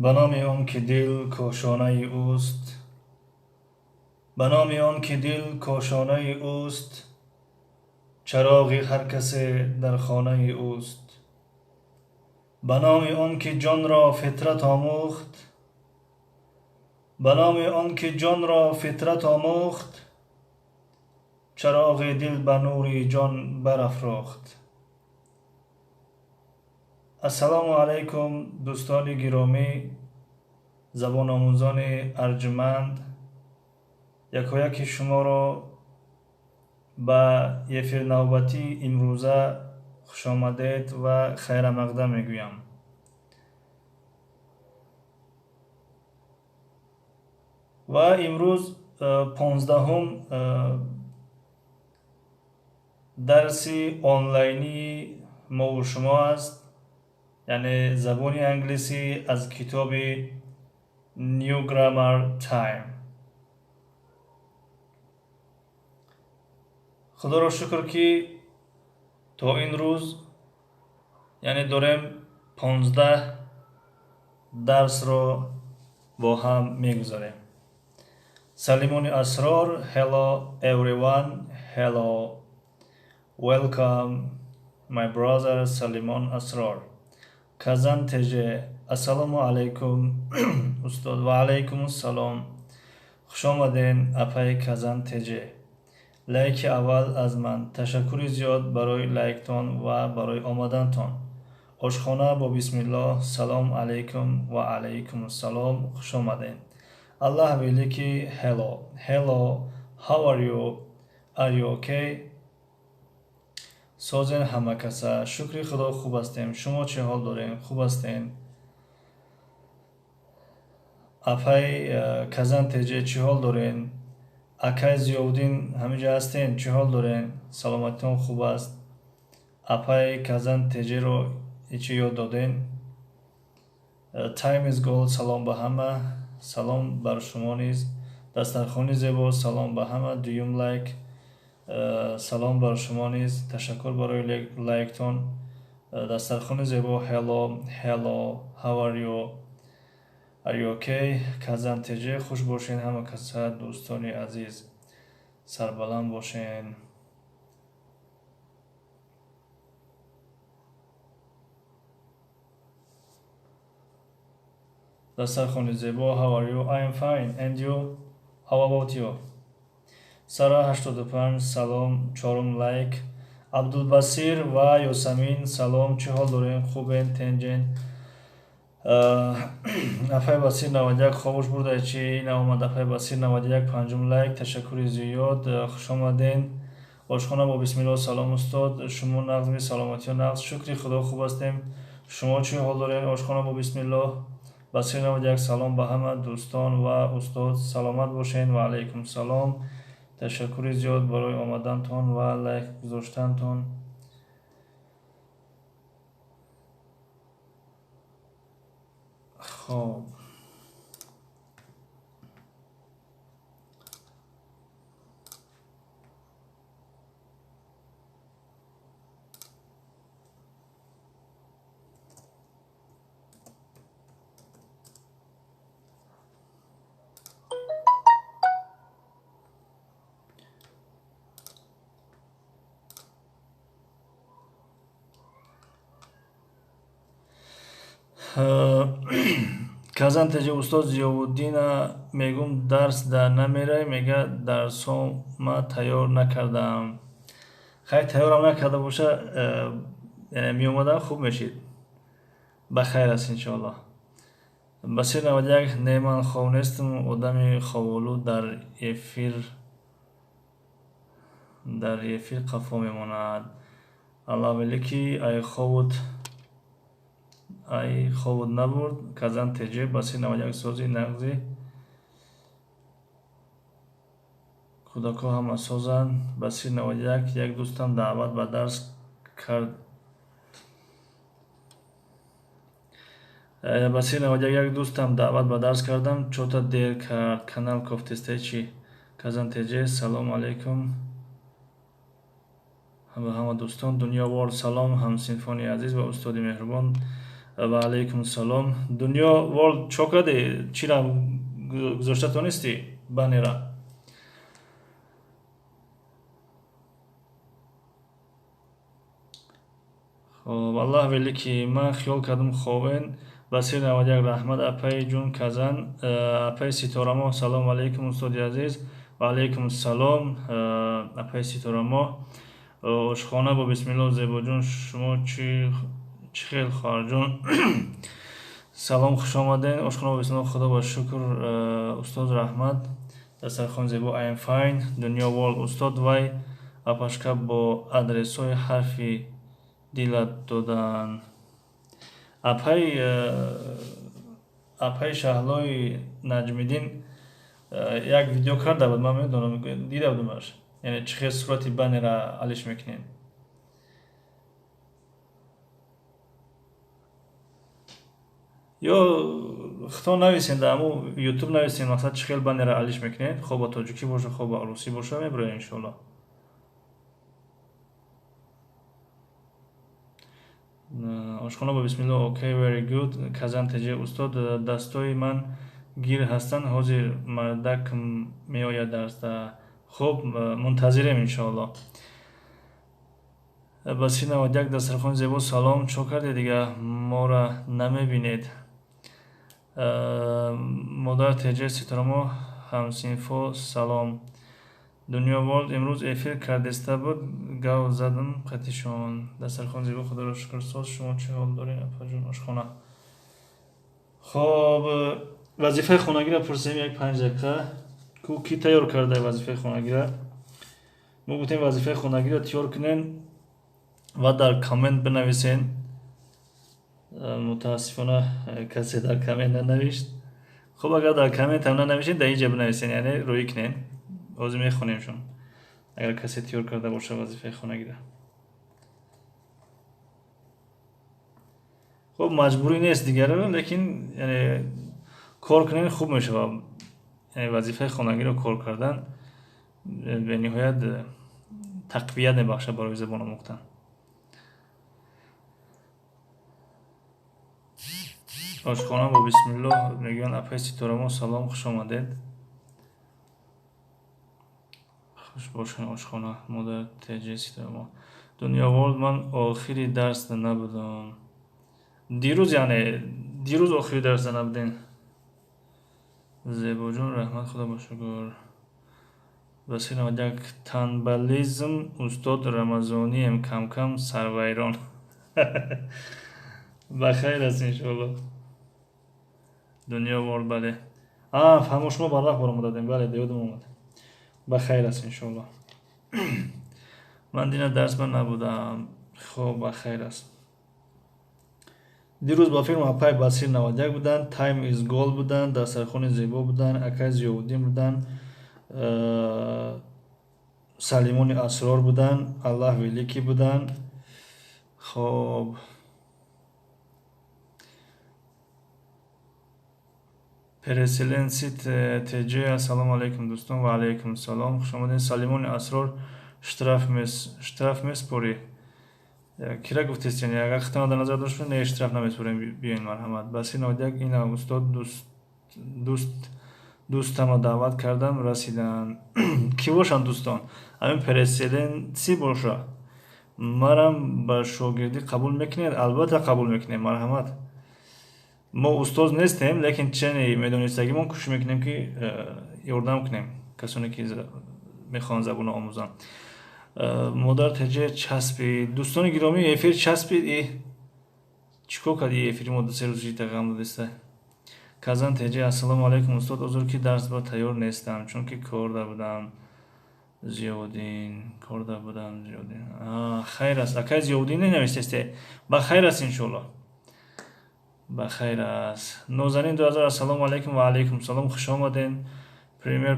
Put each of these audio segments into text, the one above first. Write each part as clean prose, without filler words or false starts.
Ба номи он ки дил кошонаи ӯст, ба номи он ки дил кошонаи ӯст, чароғи ҳар касе дар хонаи ӯст. Ба номи он ки ҷонро фитрат омӯхт, ба номи он ки ҷонро фитрат омӯхт, чароғи дил ба нури ҷон барафрохт. Ассалому алайкум, дӯстони гиромӣ, забономӯзони арҷманд. Якояки шуморо ба эфирнавбатии имрӯза хушомадед ва хайрамақдам мегӯям. Ва имрӯз 15-ум дарси онлайнии мову шумо аст, яъне забони англисӣ аз китоби New Grammar Time. Худоро шукр, ки то ин рӯз, яъне дорем 15 дарсро бо ҳам мегузарем. Салимони Асрор, hello everyone, hello, welcome my brother Салимон Асрор. Казан ТЖ, ассалому алайкум устод, ва алайкум ассалом. Хуш омаден, апаи Казан ТЖ. Лайки аввал аз ман. Ташаккури зиёд барои лайктон ва барои омадантон. Ошхона бо бисмиллоҳ, салом алайкум, ва алайкум ассалом, хуш омаден. Аллаҳ великий, hello, hello, how are you, are you okay? Созен ҳама каса, шукри Худо, хуб ҳастем. Шумо чӣ ҳол дорем? Хуб ҳастем? Апаи Казан ТЖ, чӣ ҳол дорен? Акай Зиёвуддин, ҳаминҷа ҳастен? Чӣ ҳол дорен? Саломатитон хуб аст? Апаи Казан ТЖ-ро чӣ ёд доден? Time is gold, салом ба ҳама, салом бар шумо низ. Дастархони зебо, салом ба ҳама, дуюм лайк. Салом бар шумо низ, ташаккур барои лайктон. Дастархони зебо, hello, hello, how are you, are you okay? Казан ТЖ, хуш бошен ҳама каса, дӯстони азиз, сарбаланд бошен. Дастархони зебо, how are you? I am fine, and you, how about you? Сара 85, салом, чорум лайк. Абдулбасир ва Ёсамин, салом, чӣ ҳол дорем? Хубен, тенҷен? Афай Басир 91, хобуш бурда чи наомад? Афай Басир 91, панҷум лайк, ташаккури зиёд, хушомаден. Ошхона бо бисмиллоҳ, салом устод, шумо нағзми, саломатиё нағз? Шукри Худо, хуб ҳастем. Шумо чӣ ҳол дорем? Ошхона бо бисмиллоҳ, Басир 91, салом ба ҳама дӯстон ва устод, саломат бошен, ва алайкум салом. Ташаккури зиёд барои омадантон ва лайк гузоштантон. Хоб, Казан ТЖ, устод Зиёвуддина мегум, дарс да намерай, мега дарсома тайёр накардаам. Хайр, тайёрам накарда боша, яъне меомадам, хуб мешид. Ба хайр аст, иншоаллоҳ. Басир 91, не, ман хоб нестам, одами хоболуд дар эфир қафо мемонад. Аллоҳ великий, ай хобут, ай хобут набурд. Казан ТЖ, Басир 91, сози, нағзи, кӯдакҳо ҳама созанд. Басир 91, як дӯстам даъват ба дарс кард. Басир 91, як дӯстам даъват ба дарс кардам, чота дер кард, канал кофтестай чӣ? Казан ТЖ, салому алайкум ба ҳама дӯстон. Дунё World, салом, ҳамсинфони азиз ва устоди меҳрубон. Ва алайкум салом. Дунё Ворлд, чо кардӣ? Чира гузошта тонистӣ, баннера? Хоб, аллаҳ великий, ман хиёл кардам, ховен. Басир 91, раҳмат, апаи ҷун. Казан, апаи Ситорамо, салому алайкум, устоди азиз. Ва алайкум салом, апаи Ситорамо. Ошхона бо бисмилло, Зебоҷон, шумо чӣ хел, хоҳарҷон? Салом, хуш омаден. Ошхона бо бисмилло, худо ба шукр, устоз, раҳмат. Дастархон зебо, I am fine. Дунё Ворлд, устод, вай апашка бо адресҳои ҳарфи дилат додаанд. Апаи Шаҳлои Наҷмиддин як видео карда буд, ман медонам, дида будумаш, яъне чӣ хел сурати баннера алиш мекунем. Ё худтон нависен, дар ҳамун Ютуб нависен, мақсад, чӣ хел баннера алиш мекунед, хоб ба тоҷикӣ боша, хоб ба русӣ боша, мебирояд, иншоалло. Ошхона бо бисмилло, okay, very good. Казан ТЖ, устод, дастои ман гир ҳастанд, ҳозир мардак меояд дарсда. Хуб, мунтазирем, иншоалло. Басир 91, дастархони зебо, салом, чо кардед, дига мора намебинед? Модар ТЖ, Ситорамо, ҳамсинфо, салом. Дунё Ворлд имрӯз эфир кардеста буд, гав задам қатишон. Дастархон зебо, худоро шукр, соз, шумо чӣ ҳол доред, апаҷон? Ошхона. Хоб, вазифаи хонагиро пурсем, як 5 дақиқа. Ку, кӣ тайёр карда вазифаи хонагиро? Мо гуфтем, вазифаи хонагиро тайёр кунен ва дар коммент бинависен. Мутаассифона, касе дар коммент нанавишт. Хуб, агар дар коммент ҳам нанавишед, дар инҷа бинависен, яъне рӯӣ кунен, ҳозир мехонемшон, агар касе тайёр карда боша вазифаи хонагиро. Хуб, маҷбурӣ нест дигареро, лекин яъне кор кунен, хуб мешавад. Яъне вазифаи хонагиро кор кардан бениҳоят тақвият мебахшад барои забон омӯхтан. Ошхона бо бисмиллоҳ мегӯянд. Апаи Ситорамо, салом, хуш омадед. Хуш бошед, ошхона, модар ТЖ, Ситорамо. Дунё Ворлд, ман охири дарс набудам дирӯз, яъне дирӯз охири дарс набудем. Зебоҷон, раҳмат, худо ба шукр. Басир 91, танбализм, устод, рамазонием, камкам сарвайрон. Ба хайр аст, иншоалло. Дунё Ворлд, бале, фаҳмо, шумо барвақт баромададем, бале, ёдам омад. Ба хайр аст, иншоалло. Ман дина дарсба набудам. Хоб, ба хайр аст. Дирӯз ба филм апай Басир 91 буданд, Time is Gold буданд, дастархони зебо буданд, акай Зиёвуддин буданд, Салимони Асрор буданд, Аллаҳ великий буданд. Хоб, переселенцы ТЖ, ассалому алайкум, дӯстон. Ва алайкум салом, хуш омадед. Салимони Асрор, штраф меспорӣ? Кира гуфтест? Яъне агар хитона дар назар дошт, не, штраф намеспорем, биёин, марҳамат. Басир 91, ина, устод, дӯстама даъват кардам, расиданд. Кӣ бошанд дӯстон? Ҳамин переселенцы боша. Марам ба шогирдӣ қабул мекунед? Албатта, қабул мекунем, марҳамат. Мо устоз нестем, лекин чене медонистагимон кӯшиш мекунем, ки ёрдам кунем касоне ки мехоҳанд забонро омӯзанд. Модар ТЖ, часпид, дӯстони гиромӣ, эфир часпид. Чӣ кор кард эфири мо? 2-3 рӯз жита ғам додиста. Казан ТЖ, ассалому алайкум, устод, узр, ки дарс ба тайёр нестам, чунки корда будам. Зиёвуддин, корда будам. Зиёвуддин, хайр аст, акай Зиёвуддин, ненавистесте? Ба хайр аст, иншоалло, ба хайр аст. Нозанин 2000, ассалому алайкум. Ва алайкум салом, хуш омаден. Пример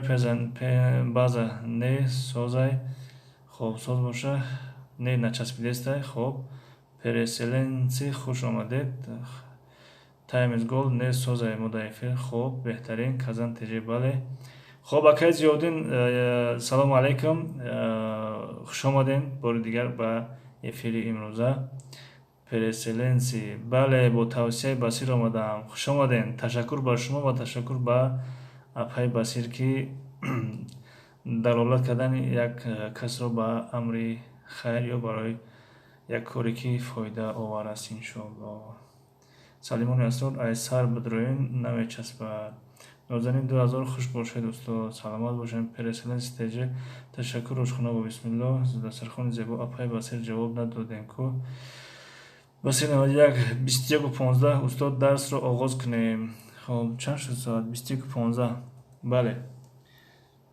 база не созай. Хоб, соз боша, не начаспидестай. Хоб, переселенцы, хуш омадед. Time is Gold, не созай мода эфир. Хоб, беҳтарин. Казан ТЖ, бале. Хоб, акай Зиёвуддин, салому алайкум, хуш омадем бори дигар ба эфири имрӯза. Переселенцы. Бале, бо тавсияи Басир омадаам. Хуш омадем. Ташаккур ба шумо ва ташаккур ба апаи Басир, ки далолат кардани як касро ба амри хайр ё барои як коре, ки фоидаовар аст, иншоалло. Салимони Асрор, ай сар бидроен намечаспад. Нозанин 2000, хуш бошед, устод, саломат бошед. Переселенцы теҷе, ташаккур. Ошхона бо бисмилло, дастархони зебо. Апаи Басир, ҷавоб надодем ку. Басир 91, 21:15. Устод, дарсро оғоз кунем. Хоб, чанд шуд соат? 21:15. Бале,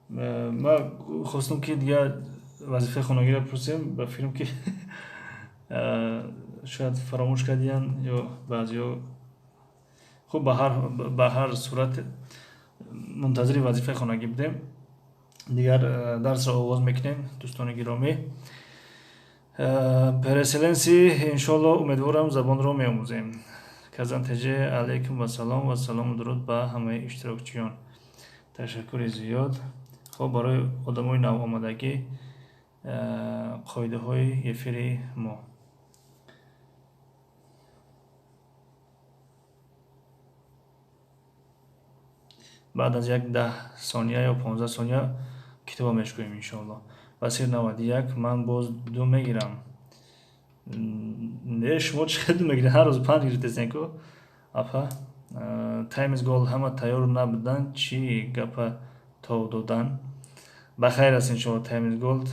ман хостам, ки дигар вазифаи хонагиро пурсем, ба фикрам, ки шояд фаромӯш кардиян ё баъзеҳо. Хуб, ба ҳар сурат мунтазири вазифаи хонагӣ будем. Дигар дарсро оғоз мекунем, дӯстони гиромӣ. Переселенцы, иншоалло, умедворам, забонро меомӯзем. Казан теже, алайкум вассалом ва салому дуруд ба ҳамаи иштирокчиён. Ташаккури зиёд. Хоб, барои одамои навомадагӣ қоидаҳои эфири мо. Баъд аз як 10 сония ё 15 сония китоба мешкӯем, иншоалло. Басир 91, ман боз ду мегирам. Не, шумо чӣ хел ду мегиред? Ҳар рӯз панҷ гирифтесен ку, апа. Time is gold, ҳама тайёр набуданд, чӣ гапа тов додан. Ба хайр аст, иншоалло. Time is gold,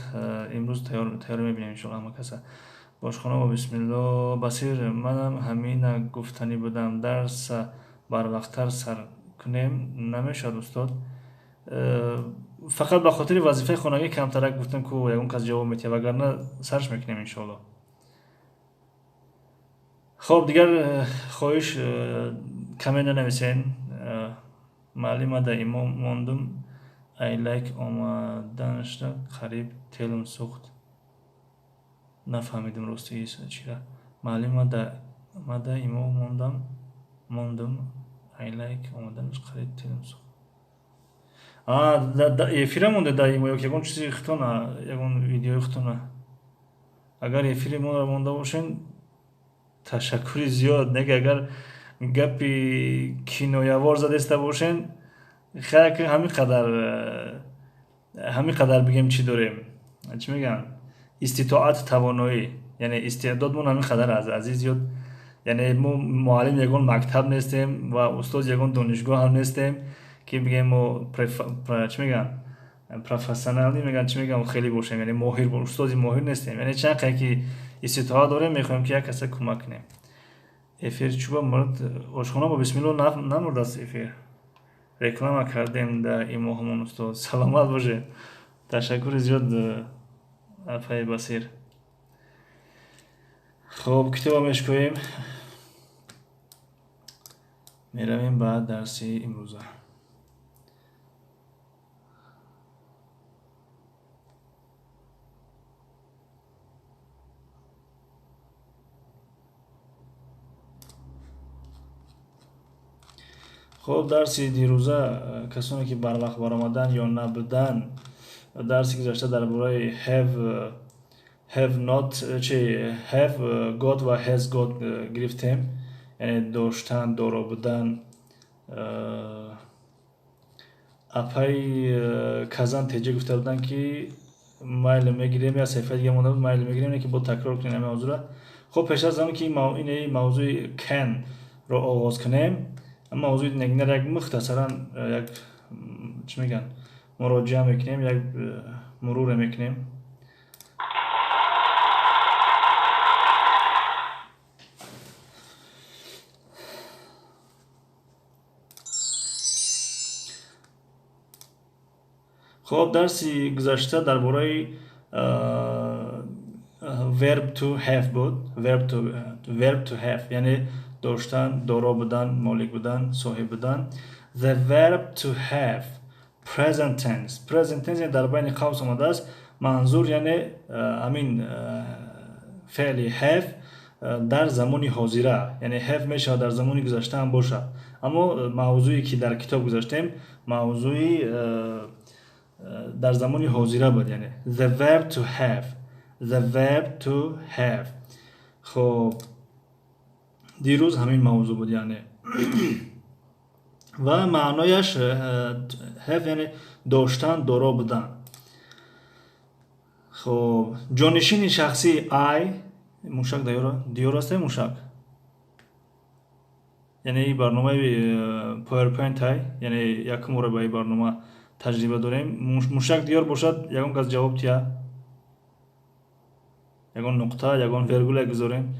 имрӯз тайёр мебинем, иншоалло, ҳама каса. Бошхона бо бисмилло. Басир, манам ҳамина гуфтанӣ будам, дарса барвақттар сар кунем намешавад, устод? Фақат ба хотири вазифаи хонагӣ камтарак гуфтем ку, ягон кас ҷавоб метиҳад, вагарна сарш мекунем, иншоалло. Хоб, дигар хоҳиш, каме нанависен. Маълима, да имом мондум, ай лайк омаданашда қариб телум сӯхт. Нафаҳмидим, рости, чира. Маълима, да имом мондум, ай лайк омаданаш қариб телум сӯхт. Эфира монде да имо ё ягон чизи хитона, ягон видеои хитона? Агар эфири моро монда бошен, ташаккури зиёд. Не, агар гапи киноявор задеста бошен, хайр, ҳамин қадар бигем, чӣ дорем, чӣ мегӯянд, иститоат, тавоноӣ, яъне истеъдодмон ҳамин қадар аст, азиз зиёд. Яъне мо муаллим ягон мактаб нестем ва устоз ягон донишгоҳ ҳам нестем, ки бигем мо, чӣ мегӯянд, профессионалӣ мегӯянд, чӣ мегӯям, хеле бошем, яъне моҳир, устози моҳир нестем. Яъне чанд қадр ки иститоат дорем, мехоҳем, ки як каса кӯмак кунем. Эфир чӯба мурд? Ошхона бо бисмилло, намурдааст эфир. Реклама кардем да имо ҳамон, устод, саломат бошед. Ташаккури зиёд, апаи Басир. Хоб, китоба мешкӯем, меравем ба дарси имрӯза. Хоб, дарси дирӯза, касоне ки барвақт баромадан ё набудан, дарси гузашта дар бораи have not, чи, have got ва has got гирифтем, яъне доштан, доро будан. Апаи Казан теҷа гуфта буданд, ки майли, мегирем, я саҳифаи дига монда буд, майли, мегирем, ки бо такрор кунем ҳамин мавзӯра. Хоб, пеш аз он ки ин мавзӯи can ро оғоз кунем, мавзӯи негнар як мухтасаран як, чӣ мегӯянд, муроҷиа мекунем, як муруре мекунем. Хоб, дарси гузашта дар бораи verb to have буд. Verb to have, яъне доштан, доро будан, молик будан, соҳиб будан. The verb to have, present tense. Present tense дар байни қавс омадааст, манзур, яъне ҳамин феъли have дар замони ҳозира. Яъне have мешавад дар замони гузашта ҳам бошад, аммо мавзӯе ки дар китоб гузаштем, мавзӯи дар замони ҳозира буд, яъне the verb to have, the verb to have. Хоб. Дирӯз ҳамин мавзӯъ буд, яъне ва маънояш have яъне доштан, доро будан. Хоб, ҷонишини шахсии I мушак диёр аст, мушак, яъне ин барномаи PowerPoint ай, яъне якум бора ба ин барнома таҷриба дорем. Мушак диёр бошад, ягон кас ҷавоб тия, ягон нуқта, ягон вергула гузорем.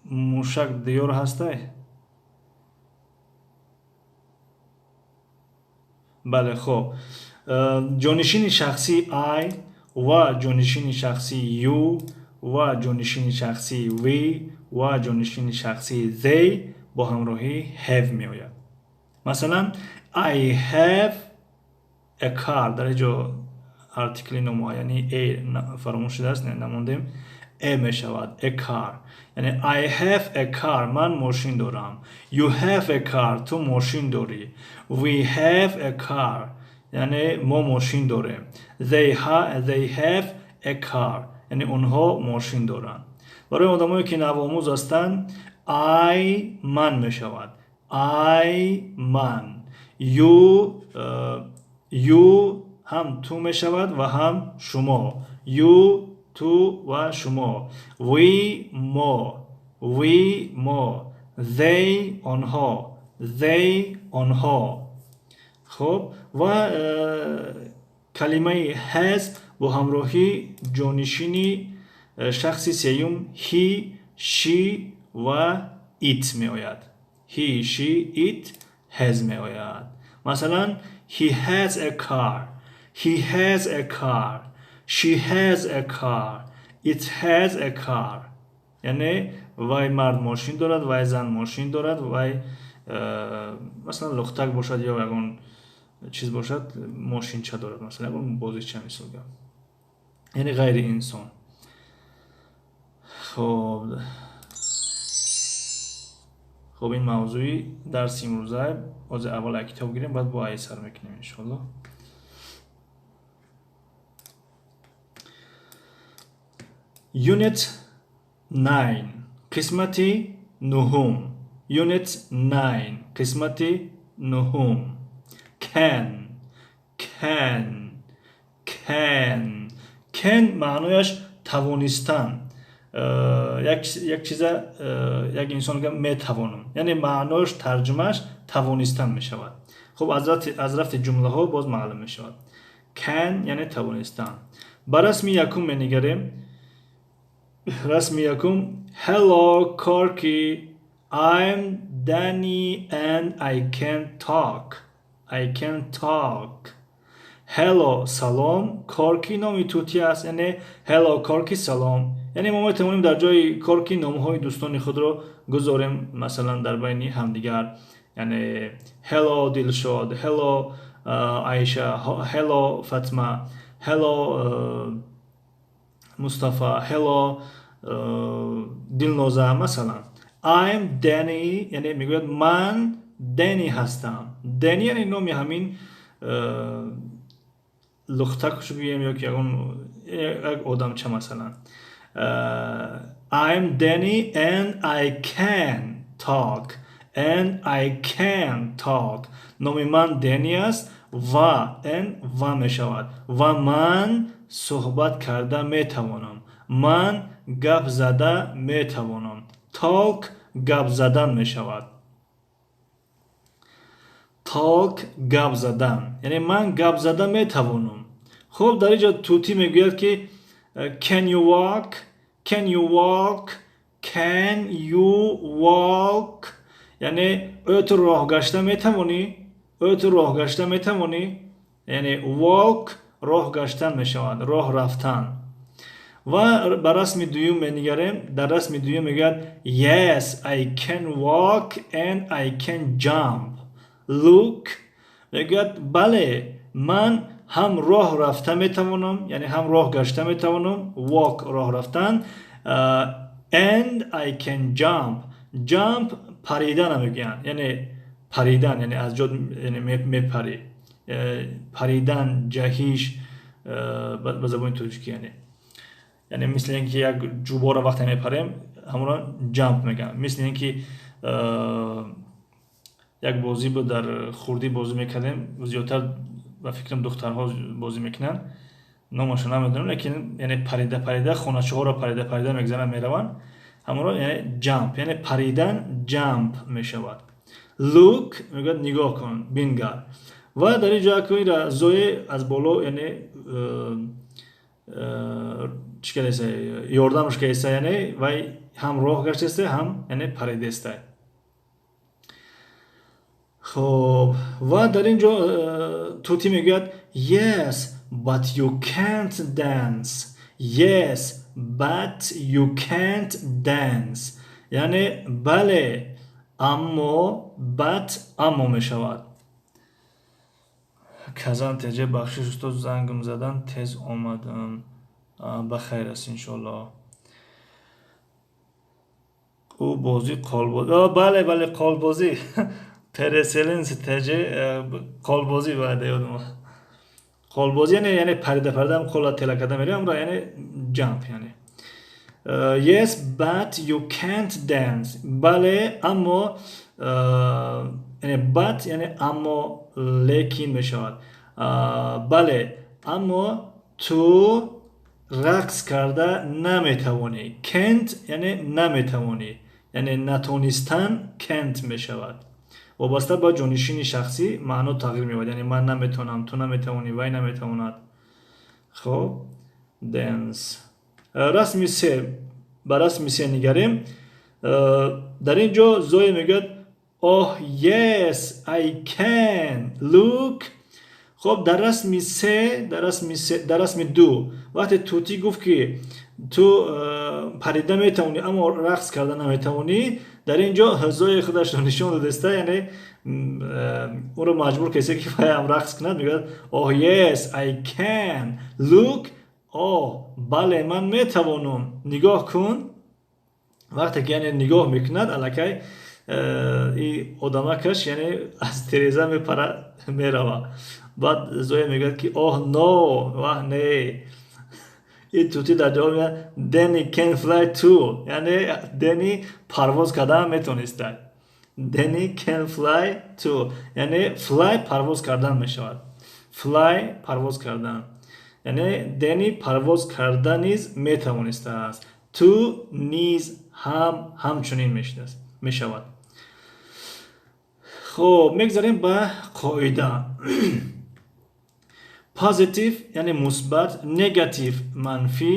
Мушак диёр ҳастай? Бале. Хоб, ҷонишини шахсии I ва ҷонишини шахсии you ва ҷонишини шахсии we ва ҷонишини шахсии they бо ҳамроҳии have меояд. Масалан, I have a car. Дар ин ҷо артикли номуайяни a фаромӯш шудааст, намондем, a мешавад, a car, яъне I have a car, ман мошин дорам. You have a car, ту мошин дорӣ. We have a car, яъне мо мошин дорем. They have a car, яъне онҳо мошин доранд. Барои одамое ки навомӯз ҳастанд, I ман мешавад, I ман, you ҳам ту мешавад ва ҳам шумо, you ту ва шумо, we мо, we мо, they онҳо, they онҳо. Хуб, ва калимаи has бо ҳамроҳии ҷонишини шахси сеюм he, she ва it меояд. He, she, it, has меояд. Масалан, he has a car, he has a car, she has a car, it has a car. Яъне вай мард мошин дорад, вай зан мошин дорад, вай масалан лухтак бошад ё ягон чиз бошад, мошинча дорад, масалан ягон бозича, мисол гап, яъне ғайри инсон. Хуб, ин мавзӯи дарси имрӯза. Ҳозир аввал як китоб гирем, баъд бо ай сар мекунем, иншоалло. Unit 9, қисмати нуҳум. Unit 9, қисмати нуҳум. Can, can, can. Can маънояш тавонистан, як чиза як инсон мегӯяд метавонам, яъне маънош, тарҷумааш тавонистан мешавад. Хуб, аз рафти ҷумлаҳо боз маълум мешавад. Can яъне тавонистан. Ба расми якум менигарем. Расми якум: Hello, Corky, I'm Danny and I can talk. I can talk. Hello салом, Corky номи тути аст, яъне hello Corky, салом. Яъне мо метавонем дар ҷои Корки номҳои дӯстони худро гузорем, масалан, дар байни ҳамдигар, яъне hello Дилшод, hello Айша, hello Фатма, hello Мустафа, hello Дилноза, масалан. I'm Danny, яъне мегӯяд ман Дэнни ҳастам. Дэнни яъне номи ҳамин лухтакш гӯем ё ки ягон як одамча, масалан. I'm Danny and I can talk. And I can talk. Номи ман Дэнни аст ва, and ва мешавад, ва ман суҳбат карда метавонам, ман гап зада метавонам. Talk гап задан мешавад. Talk гап задан, яъне ман гап зада метавонам. Хуб, дар инҷо тутӣ мегӯяд ки can you walk? Can you walk? Can you walk? Яъне оё ту роҳ гашта метавонӣ? Оё ту роҳ гашта метавонӣ? Яъне walk роҳ гаштан мешавад, роҳ рафтан. Ва ба расми дуюм менигарем. Дар расми дуюм мегӯяд: Yes, I can walk and I can jump. Look. Мегӯяд бале, ман ҳам роҳ рафта метавонам, яъне ҳам роҳ гашта метавонам. Walk роҳ рафтан, and I can jump. Jump паридана мегӯянд, яъне паридан, яъне аз ҷо мепарӣ, паридан, ҷаҳиш ба забони тоҷикӣ, яъне мисли ин ки як ҷубора вақте мепарем, Ҳамонро jump мегӯянд. Мисли ин ки як бозӣ буд, дар хурдӣ бозӣ мекардем, зиёдтар ба фикрам духтарҳо бозӣ мекунанд, номашро намедонам, лекин яъне парида парида хоначаҳоро парида парида мегзаранд, мераванд. Ҳамонро яъне jump, яъне паридан jump мешавад. Look мегӯяд, нигоҳ кун, бингар. Ва дар ин ҷо ира Зое аз боло, яъне чӣ кардеста, ёрдамаш кардеста, яъне вай ҳам роҳ гаштеста, ҳам яъне паридеста. Хоб, ва дар ин ҷо тӯтӣ мегӯяд: "Yes, but you can't dance." "Yes, but you can't dance", яъне бале, аммо. But аммо мешавад. Казан теҷе, бахшиш, устод, зангм задан, тез омадам. Ба хайр аст, иншоалло. Ӯ бозӣ қолбозӣ, бале, бале, қолбозӣ, переселенец теҷе, қолбозӣ, бале, ёдам, қолбозӣ, яъне парида парида қола тела карда меравам, яъне jump. Яъне "Yes, but you can't dance", бале, аммо, яъне but яъне аммо, лекин мешавад. Бале, аммо ту рақс карда наметавонӣ. Can't яъне наметавонӣ, яъне натонистан can't мешавад. Вобаста ба ҷонишини шахсӣ маъно тағйир меёбад, яъне ман наметавонам, ту наметавонӣ, вай наметавонад. Хоб, dance. Расми се, ба расми се нигарем. Дар ин ҷо Зоя мегӯяд: "Oh yes, I can, look." Хоб, дар расми се, дар расми се, дар расми ду вақте тӯтӣ гуфт, ки ту парида метавонӣ, аммо рақс карда наметавонӣ, дар ин ҷо Зоя худашро нишон додеста, яъне ӯро маҷбур кардеста, ки вайам рақс кунад. Мегӯяд: "Oh yes, I can, look." Оҳ, бале, ман метавонам, нигоҳ кун. Вақте ки яъне нигоҳ мекунад, аллакай и одамакаш яъне аз тереза мепара, мерава. Баъд Зоя мегӯяд, ки "Oh no", ваҳ, не. И тӯтӣ дар ҷавоб мегӯяд: "Then he can fly too", яъне Дени парвоз кардан метонистад. "Then he can fly too", яъне fly парвоз кардан мешавад, fly парвоз кардан, яъне Дени парвоз карда низ метавонистааст. Too низ, ҳам, ҳамчунин мешавад. Хоб, мегзарем ба қоида. Positive яъне мусбат, negative манфӣ.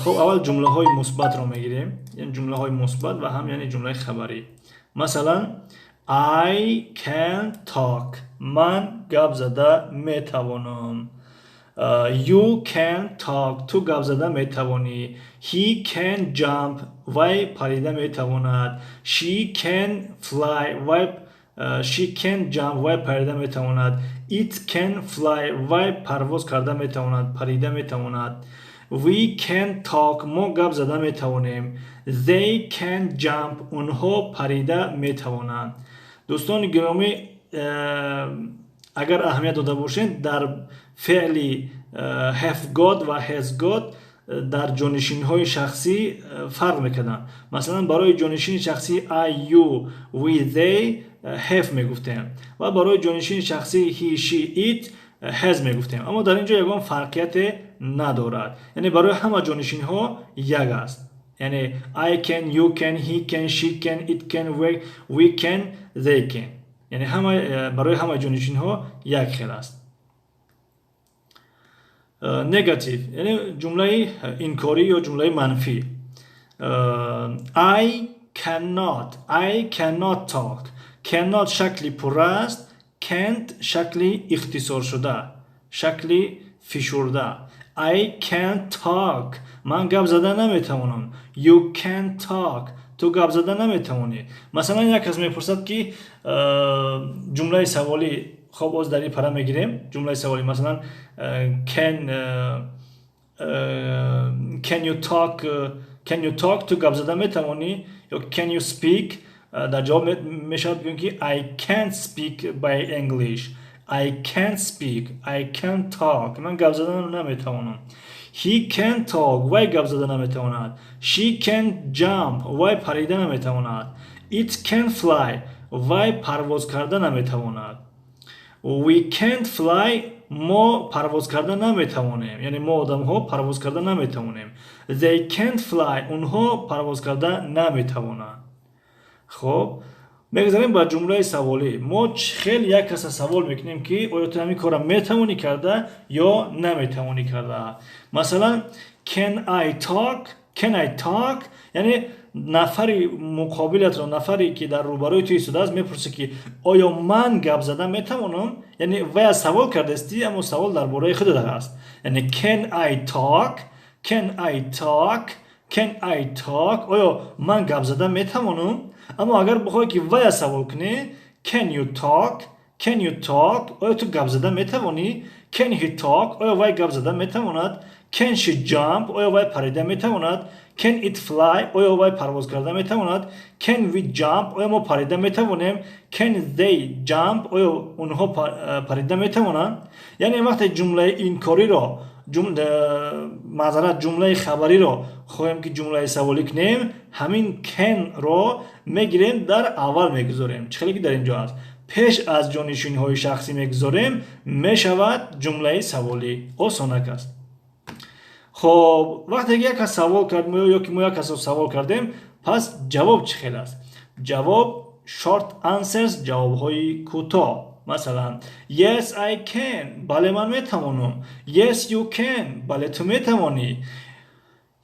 Хоб, аввал ҷумлаҳои мусбатро мегирем, яъне ҷумлаҳои мусбат ва ҳам яъне ҷумлаи хабарӣ. Масалан, I can talk, ман гап зада метавонам. You can talk, ту гап зада метавонӣ. He can jump, вай парида метавонад. She can fly, вай, she can jump, вай парида метавонад. It can fly, вай парвоз карда метавонад, парида метавонад. We can talk, мо гап зада метавонем. They can jump, онҳо парида метавонанд. Дӯстони гиромӣ, агар аҳамият дода бошед, дар феъли have got ва has got дар ҷонишинҳои шахсӣ фарқ мекарданд. Масалан, барои ҷонишини шахсии I, you, we, they have мегуфтем ва барои ҷонишини шахсии he, she, it has мегуфтем. Аммо дар ин ҷо ягон фарқияте надорад, яъне барои ҳама ҷонишинҳо як аст, яъне I can, you can, he can, she can, it can, we can, they can, яъне барои ҳама ҷонишинҳо як хел аст. Негатив, яъне ҷумлаи инкорӣ ё ҷумлаи манфӣ. I cannot, I cannot talk. Cannot шакли пурра аст, can't шакли ихтисоршуда, шакли фишурда. I can't talk, ман гап зада наметавонам. You can't talk, ту гап зада наметавонӣ. Масалан, як кас мепурсад, ки ҷумлаи саволӣ. Хоб, оз дар ин пара мегирем ҷумлаи саволӣ. Масалан, can you talk? Can you talk? Ту гап зада метавонӣ? Ё can you speak? Дар ҷавоб мешавад бигӯем, ки I can't speak by English. I can't speak, I can't talk, ман гап зада наметавонам. He can't talk, вай гап зада наметавонад. She can't jump, вай парида наметавонад. It can't fly, вай парвоз карда наметавонад. We can't fly, мо парвоз карда наметавонем, яъне мо одамҳо парвоз карда наметавонем. They can't fly, онҳо парвоз карда наметавонанд. Хоб, мегузарем ба ҷумлаи саволӣ. Мо хел як каса савол мекунем, ки оё ту ҳамин корро метавонӣ карда ё наметавонӣ карда. Масалан, can I talk? Can I talk? Яъне нафари муқобилатро, нафаре ки дар рӯбарӯи ту истодааст, мепурсӣ, ки оё ман гап зада метавонам? Яъне вай савол кардастӣ, аммо савол дар бораи худат аст. Яъне can I talk? Can I talk? Can I talk? Оё ман гап зада метавонам? Аммо агар бихоҳӣ, ки вая савол кунӣ, can you talk? Can you talk? Оё ту гап зада метавонӣ? Can he talk? Оё вай гап зада метавонад? Can she jump? Оё вай парида метавонад? Can it fly? Оё вай парвоз карда метавонад? Can we jump? Оё мо парида метавонем? Can they jump? Оё онҳо парида метавонанд? Яъне вақте ҷумлаи инкориро, маъзарат, ҷумлаи хабариро хоҳем, ки ҷумлаи саволӣ кунем, ҳамин can-ро мегирем, дар аввал мегузорем, чӣ хеле ки дар ин ҷо аст, пеш аз ҷонишинҳои шахсӣ мегузорем, мешавад ҷумлаи саволӣ. Осонак аст. Хоб, вақте ки як кас савол кард ё ки мо як касро савол кардем, пас ҷавоб чӣ хел аст? Ҷавоб, short answers, ҷавобҳои кӯтоҳ. Масалан, yes, I can, бале, ман метавонам. Yes, you can, бале, ту метавонӣ.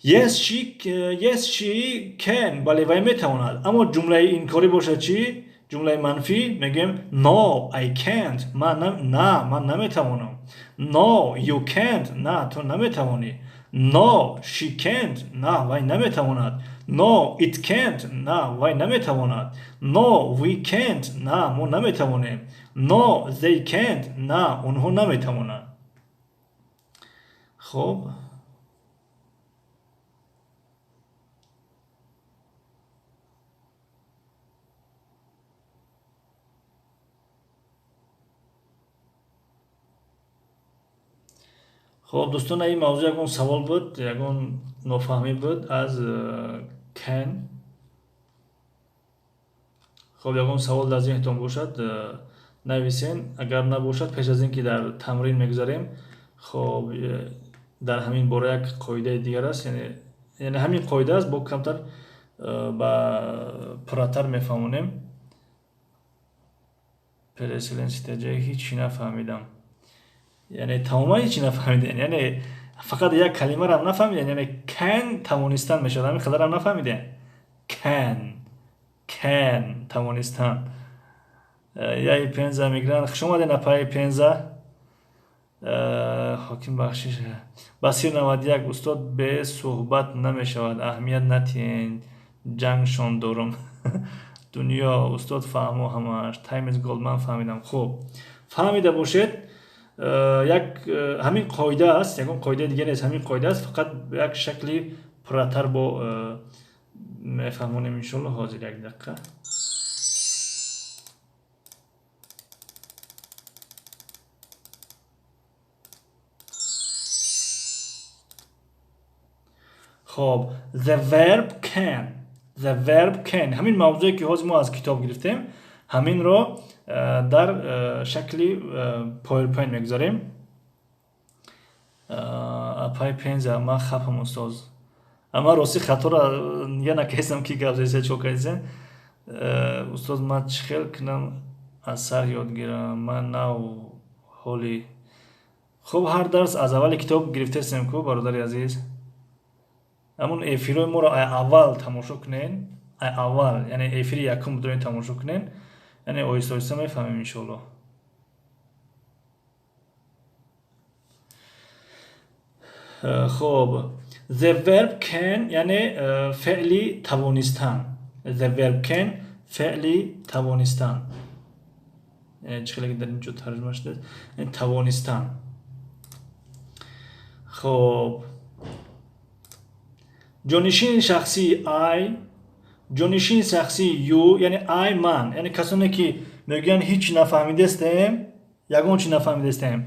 Yes, she can, бале, вай метавонад. Аммо ҷумлаи инкорӣ бошад чӣ? Ҷумлаи манфӣ мегӯем: no, I can't, ман на, ман наметавонам. No, you can't, на, ту наметавонӣ. No, she can't, на, вай наметавонад. No, it can't, на, вай наметавонад. No, we can't, на, мо наметавонем. No, they can't, на, онҳо наметавонанд. Хоб, хоб, дӯстон, ин мавзӯъ ягон савол буд, ягон нофаҳмӣ буд аз can? Хоб, ягон савол дар зеҳнтон бошад, нависен. Агар набошад, пеш аз ин ки дар тамрин мегузарем, хоб, дар ҳамин бора як қоидаи дигар аст, яъне ҳамин қоида аст, бо камтар ба пурратар мефаҳмонем. Переселенситаҷа ҳеҷ нафаҳмидам. Яъне тамоман ҳеҷ нафаҳмидем? Яъне фақат як калимарам нафаҳмидем? Яъне can тавонистан мешавад, ҳамин қадарам нафаҳмидем? Can тавонистан. Яи Пенза мигрант, хуш омаден, апаи Пенза. Ҳоким бахшиш. Басир 91, устод, бе суҳбат намешавад, аҳамият натиҳен, ҷангшон дорум. Дунё, устод, фаҳмо ҳамааш. Time is gold, ман фаҳмидам. Хуб, фаҳмида бошед, як ҳамин қоида аст, ягон қоидаи дига нест, ҳамин қоида аст, фақат як шакли пурратар бо мефаҳмонем, иншолло. Ҳозир, як дақиқа. Хоб, the verb can, the verb can, ҳамин мавзӯе ки ҳозир мо аз китоб гирифтем, ҳаминро дар шакли PowerPoint мегузорем. Апай Пенза, ман хафам, устоз, ама рости хаторо нига накардам, ки гап зеса чо кардисен. Устоз, ман чӣ хел кунам, аз сар ёд гирам? Ман нав ҳоли. Хуб, ҳар дарс аз аввали китоб гирифтастем ку, бародари азиз. Ҳамун эфирҳои моро аввал тамошо кунен, аввал, яъне эфири якум будорен, тамошо кунен, яъне оҳиста оҳиста мефаҳмем, иншоалло. Хоб, the verb can, яъне феъли тавонистан. The verb can, феъли тавонистан, чӣ хеле дар ин ҷо тарҷума шудааст, тавонистан. Хоб, ҷонишини шахсии I, ҷонишини шахсии you, яъне I ман, яъне касоне ки мегӯянд ҳеҷ нафаҳмидастем, ягон чи нафаҳмидастем.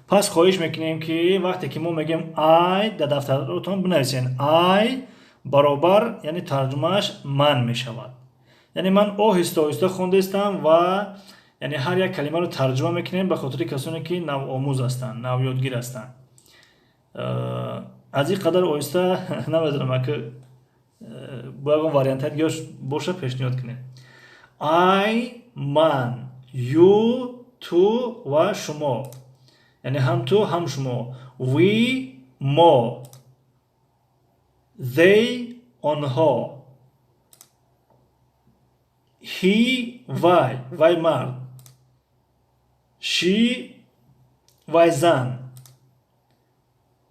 Пас хоҳиш мекунем, ки вақте ки мо мегӯем I, дар дафтаротон бинависен I баробар, яъне тарҷумааш ман мешавад. Яъне ман оҳиста оҳиста хондаистам ва яъне ҳар як калимаро тарҷума мекунем ба хотири касоне ки навомӯз ҳастанд, навёдгир ҳастанд. Аз ин қадар оҳиста намедонам, ака бо ягон вариантҳои дигааш боша, пешниҳод кунед. I ман, you ту ва шумо, яъне ҳам ту, ҳам шумо, we мо, they онҳо, he вай, вай мард, she вай зан,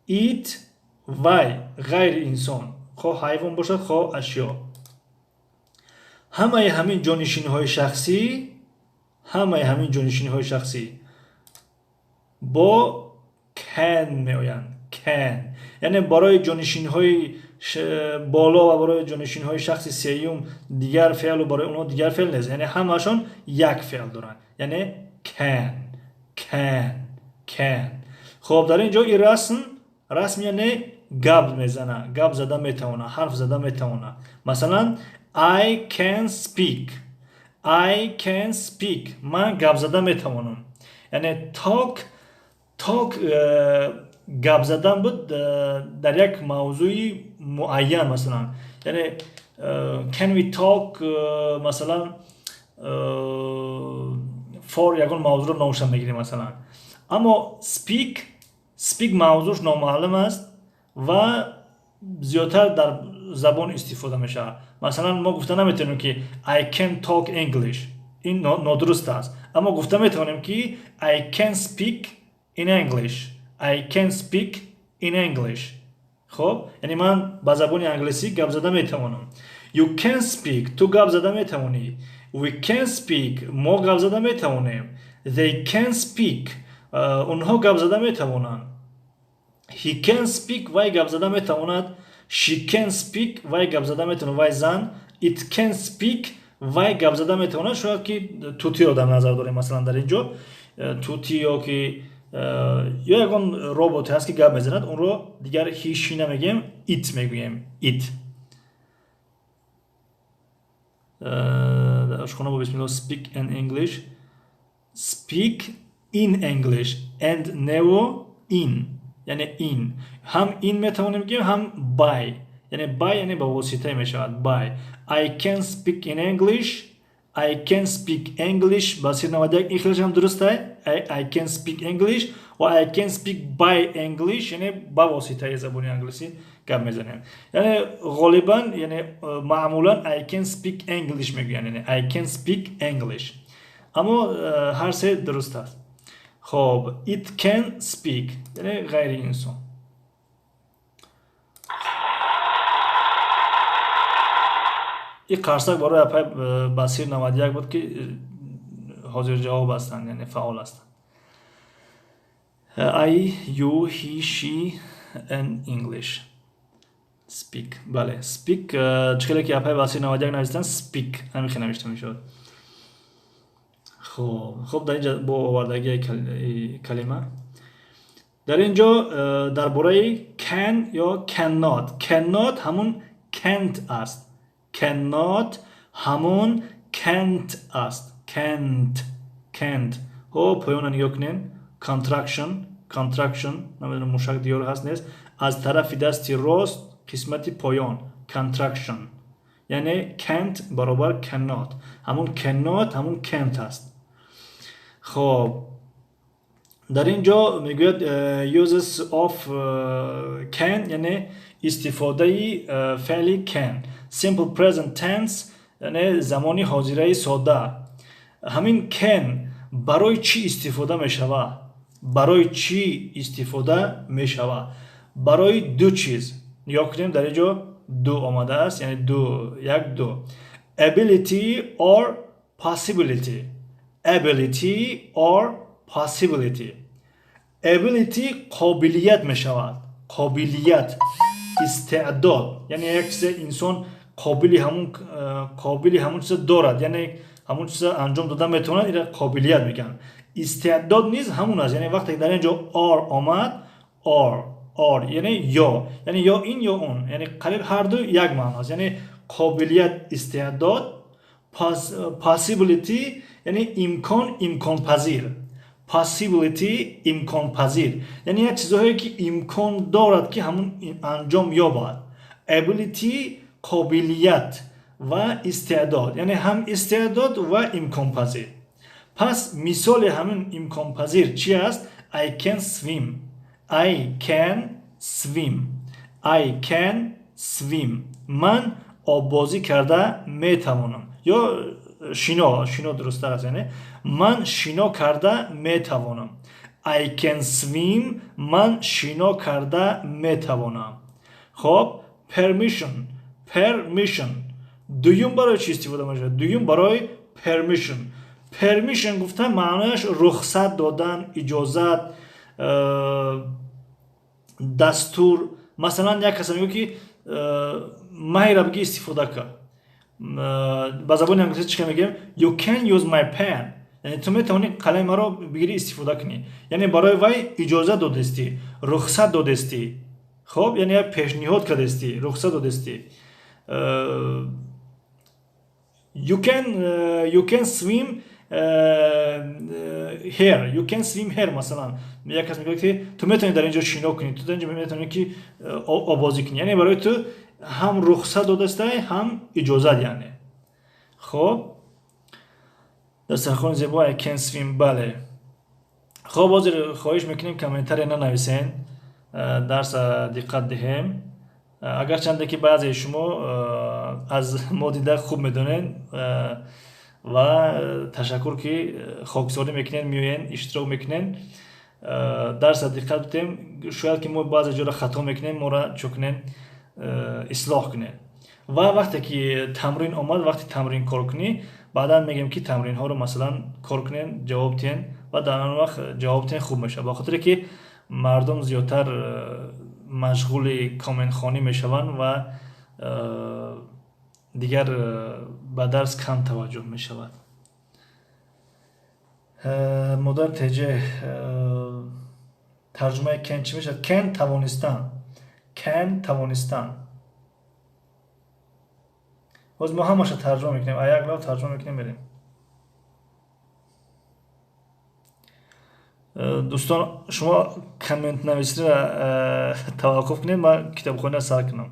it вай ғайри инсон, хоҳ ҳайвон бошад, хоҳ ашё. Ҳамаи ҳамин ҷонишиниҳои шахсӣ, ҳамаи ҳамин ҷонишиниҳои шахсӣ бо can меоянд. Can яъне барои ҷонишинҳои боло ва барои ҷонишинҳои шахси сеюм дигар феълу барои онҳо дигар феъл нест, яъне ҳамаашон як феъл доранд, яъне can, can, can. Хоб, дар ин ҷо ин расм, расм яъне гап мезана, гап зада метавона, ҳарф зада метавона. Масалан, I can speak, I can speak, ман гап зада метавонам. Яъне talk, talk гап задан буд дар як мавзӯи муайян, масалан, яъне can we talk, масалан, for ягон мавзӯъро номша мегирем, масалан. Аммо speak, speak мавзӯш номаълум аст ва зиёдтар дар забон истифода мешавад. Масалан, мо гуфта наметавонем, ки I can talk English, ин нодуруст аст, аммо гуфта метавонем, ки I can speak in English, I can speak in English. Хоб, яъне ман ба забони англисӣ гап зада метавонам. You can speak, ту гап зада метавонӣ. We can speak, мо гап зада метавонем. They can speak, онҳо гап зада метавонанд. He can speak, вай гап зада метавонад. She can speak, вай гап зада метавонад, вай зан. It can speak, вай гап зада метавонад. Шояд ки тутиро дар назар дорем, масалан, дар ин ҷо тути ё ки ё ягон роботе ҳаст, ки гап мезанад, онро дигар he, she намегӯем, it мегӯем, it. Ошхона бо бисмилло, speak in English, speak in English and нево in, яъне in, ҳам in метавонем бигӯем, ҳам by, яъне by яъне ба воситае мешавад by. I can speak in English, I can speak English. Ба сир 91 ин хелаш ҳам дуруст. I can speak English ва I can speak by English, яъне ба воситаи забони англисӣ гап мезанем. Яъне ғолибан, яъне маъмулан I can speak English мегӯянд, яъне I can speak English, аммо ҳар се дуруст аст. Хоб, it can speak яъне ғайри инсон. Ин қарсак барои апай Басир 91 буд, ки ҳозир ҷавоб ҳастанд, яъне фаъол ҳастанд. I, you, he, she and English speak. Бале, speak, чӣ хеле ки апай Басир 91 навистанд, speak ҳамин хел навишта мешавад. Хоб, дар инҷа бо овардагии калима, дар ин ҷо дар бораи can ё cannot. Cannot ҳамун can't аст, cannot ҳамун can't аст, can't, can't. Ҳо, поёна нигоҳ кунед, contraction, contraction, намедонам, мушак диёр ҳаст, нест, аз тарафи дасти рост қисмати поён contraction, яъне can't баробар cannot, ҳамун cannot ҳамун can't аст. Хоб, дар ин ҷо мегӯяд uses of can, яъне истифодаи феъли can. Simple present tense, яъне замони ҳозираи сода. Ҳамин can барои чӣ истифода мешавад? Барои чӣ истифода мешавад? Барои ду чиз. Нигоҳ кунем, дар ин ҷо ду омадааст, яъне ду, як, ду. Ability or possibility, ability or possibility. Ability қобилият мешавад, қобилият, истеъдод, яъне як чизе инсон қобили ҳамун чиза дорад, яъне ҳамун чиза анҷом дода метавонад, ира қобилият мегӯянд. Истеъдод низ ҳамун аст, яъне вақте дар ин ҷо or омад, or яъне ё, яъне ё ин ё он, яъне қариб ҳарду як маъно аст. Яъне қобилият, истеъдод, possibility яъне имкон, имконпазир. Possibility имконпазир, яъне як чизҳое ки имкон дорад ки ҳамун анҷом ёбад. Ability қобилият ва истеъдод, яъне ҳам истеъдод ва имконпазир. Пас мисоли ҳамин имконпазир чи аст? I can swim. I can swim. I can swim. Ман оббозӣ карда метавонам. Ё шино, шино дурусттар аст, яъне ман шино карда метавонам. I can swim. Ман шино карда метавонам. Хоб, permission, permission. Дуюм барои чӣ истифода мешавад? Дуюм барои permission. Permission гуфта маънояш рухсат додан, иҷозат, дастур. Масалан, як каса мегӯяд ки майра бигӣ истифода кар. Ба забони англисӣ чӣ мегӯем? You can use my pen. Яъне ту метавонӣ қалами маро бигирӣ истифода кунӣ. Яъне барои вай иҷозат додестӣ, рухсат додестӣ. Хоб, яъне як пешниҳод кардестӣ, рухсат додестӣ. You can swim here. You can swim here. Масалан, як кас мегӯяд ки ту метавонӣ дар ин ҷо шино кунӣ, ту дар ин ҷо метавонӣ ки обозӣ кунӣ. Яъне барои ту ҳам рухсат додастай, ҳам иҷозат, яъне. Хоб, дастархони зебо, I can swim. Бале. Хоб, ҳозир хоҳиш мекунем комментария нанависен, дарса диққат диҳем. Агарчанде ки баъзеи шумо аз мо дида хуб медонед ва ташаккур ки хоксорӣ мекунед, меоен, иштирок мекунед. Дарса диққат бидиҳем, шояд ки мо баъзе ҷоро хато мекунем, моро чӯ кунем, ислоҳ кунед. Ва вақте ки тамрин омад, вақти тамрин кор кунӣ, баъдан мегӯем ки тамринҳоро масалан кор кунед, ҷавоб диҳен ва дар он вақт ҷавоб диҳен хуб мешавад, ба хотире ки мардум зиёдтар машғули комментхонӣ мешаванд ва дигар ба дарс кам таваҷҷӯҳ мешавад. Модар теҷе, тарҷумаи can чӣ мешавад? Can тавонистан, can тавонистан. Боз мо ҳамаша тарҷума мекунем, а як лав тарҷума мекунем, мерем. Дӯстон, шумо комментнависиро таваққуф кунед, ман китобхониро сар кунам.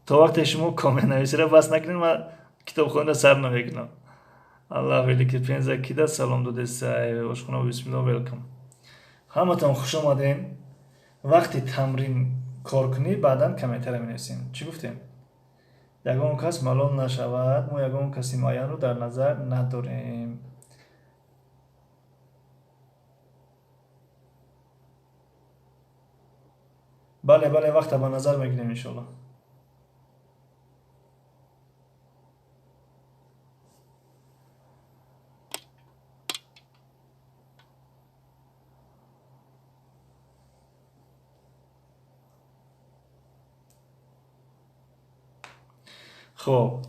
То вақте шумо комментнависиро бас накунед, ман китобхониро сар намекунам. Аллах великий. Пенза кида салом додесай. Ошхона бисмилло, welcome. Ҳаматон хуш омадем. Вақти тамрин кор кунӣ, баъдан комментария менависем. Чӣ гуфтем? Ягон кас малол нашавад, мо ягон каси муайянро дар назар надорем. Бале, бале, вақта ба назар мегирем, иншоалло. Хоб,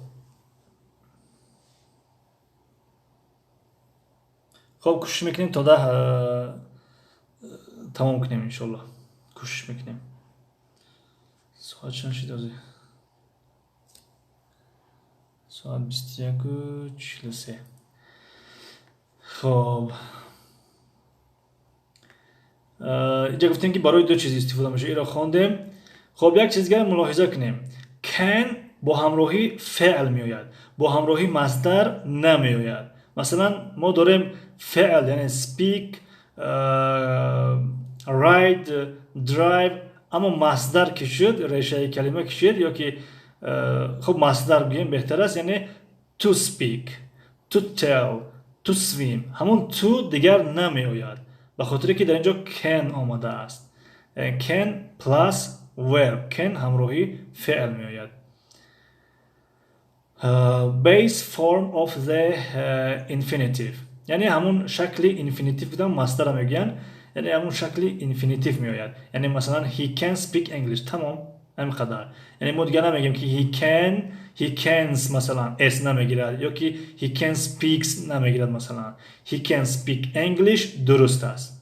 кӯшиш мекунем то 10 тамом кунем, иншоалло. Кӯшиш мекунем. Соат чанд шид ҳозир? Соат 21:43. Хоб, инҷа гуфтем ки барои ду чиз истифода мешавад, инро хондем. Хоб, як чиз дигар мулоҳиза кунем. Can бо ҳамроҳи феъл меояд, бо ҳамроҳи масдар намеояд. Масалан, мо дорем феъл, яъне speak, ride, drive, аммо масдар ки шуд, решаи калима ки шуд, ё ки хуб масдар гӯем беҳтар аст, яъне to speak, to tell, to swim, ҳамон to дигар намеояд, ба хотире ки дар ин ҷо can омадааст. Can plus verb, can ҳамроҳи феъл меояд. Base form of the infinitive, яъне ҳамун шакли infinitive будан масдара мегӯянд, яъне ҳамун шакли infinitive меояд. Яъне масалан he can speak English, тамом, ҳамин қадар. Яъне мо дигар намегӯем ки he can, He cans, масалан, s намегирад, ё ки he can speaks намегирад, масалан. He can speak English дуруст аст.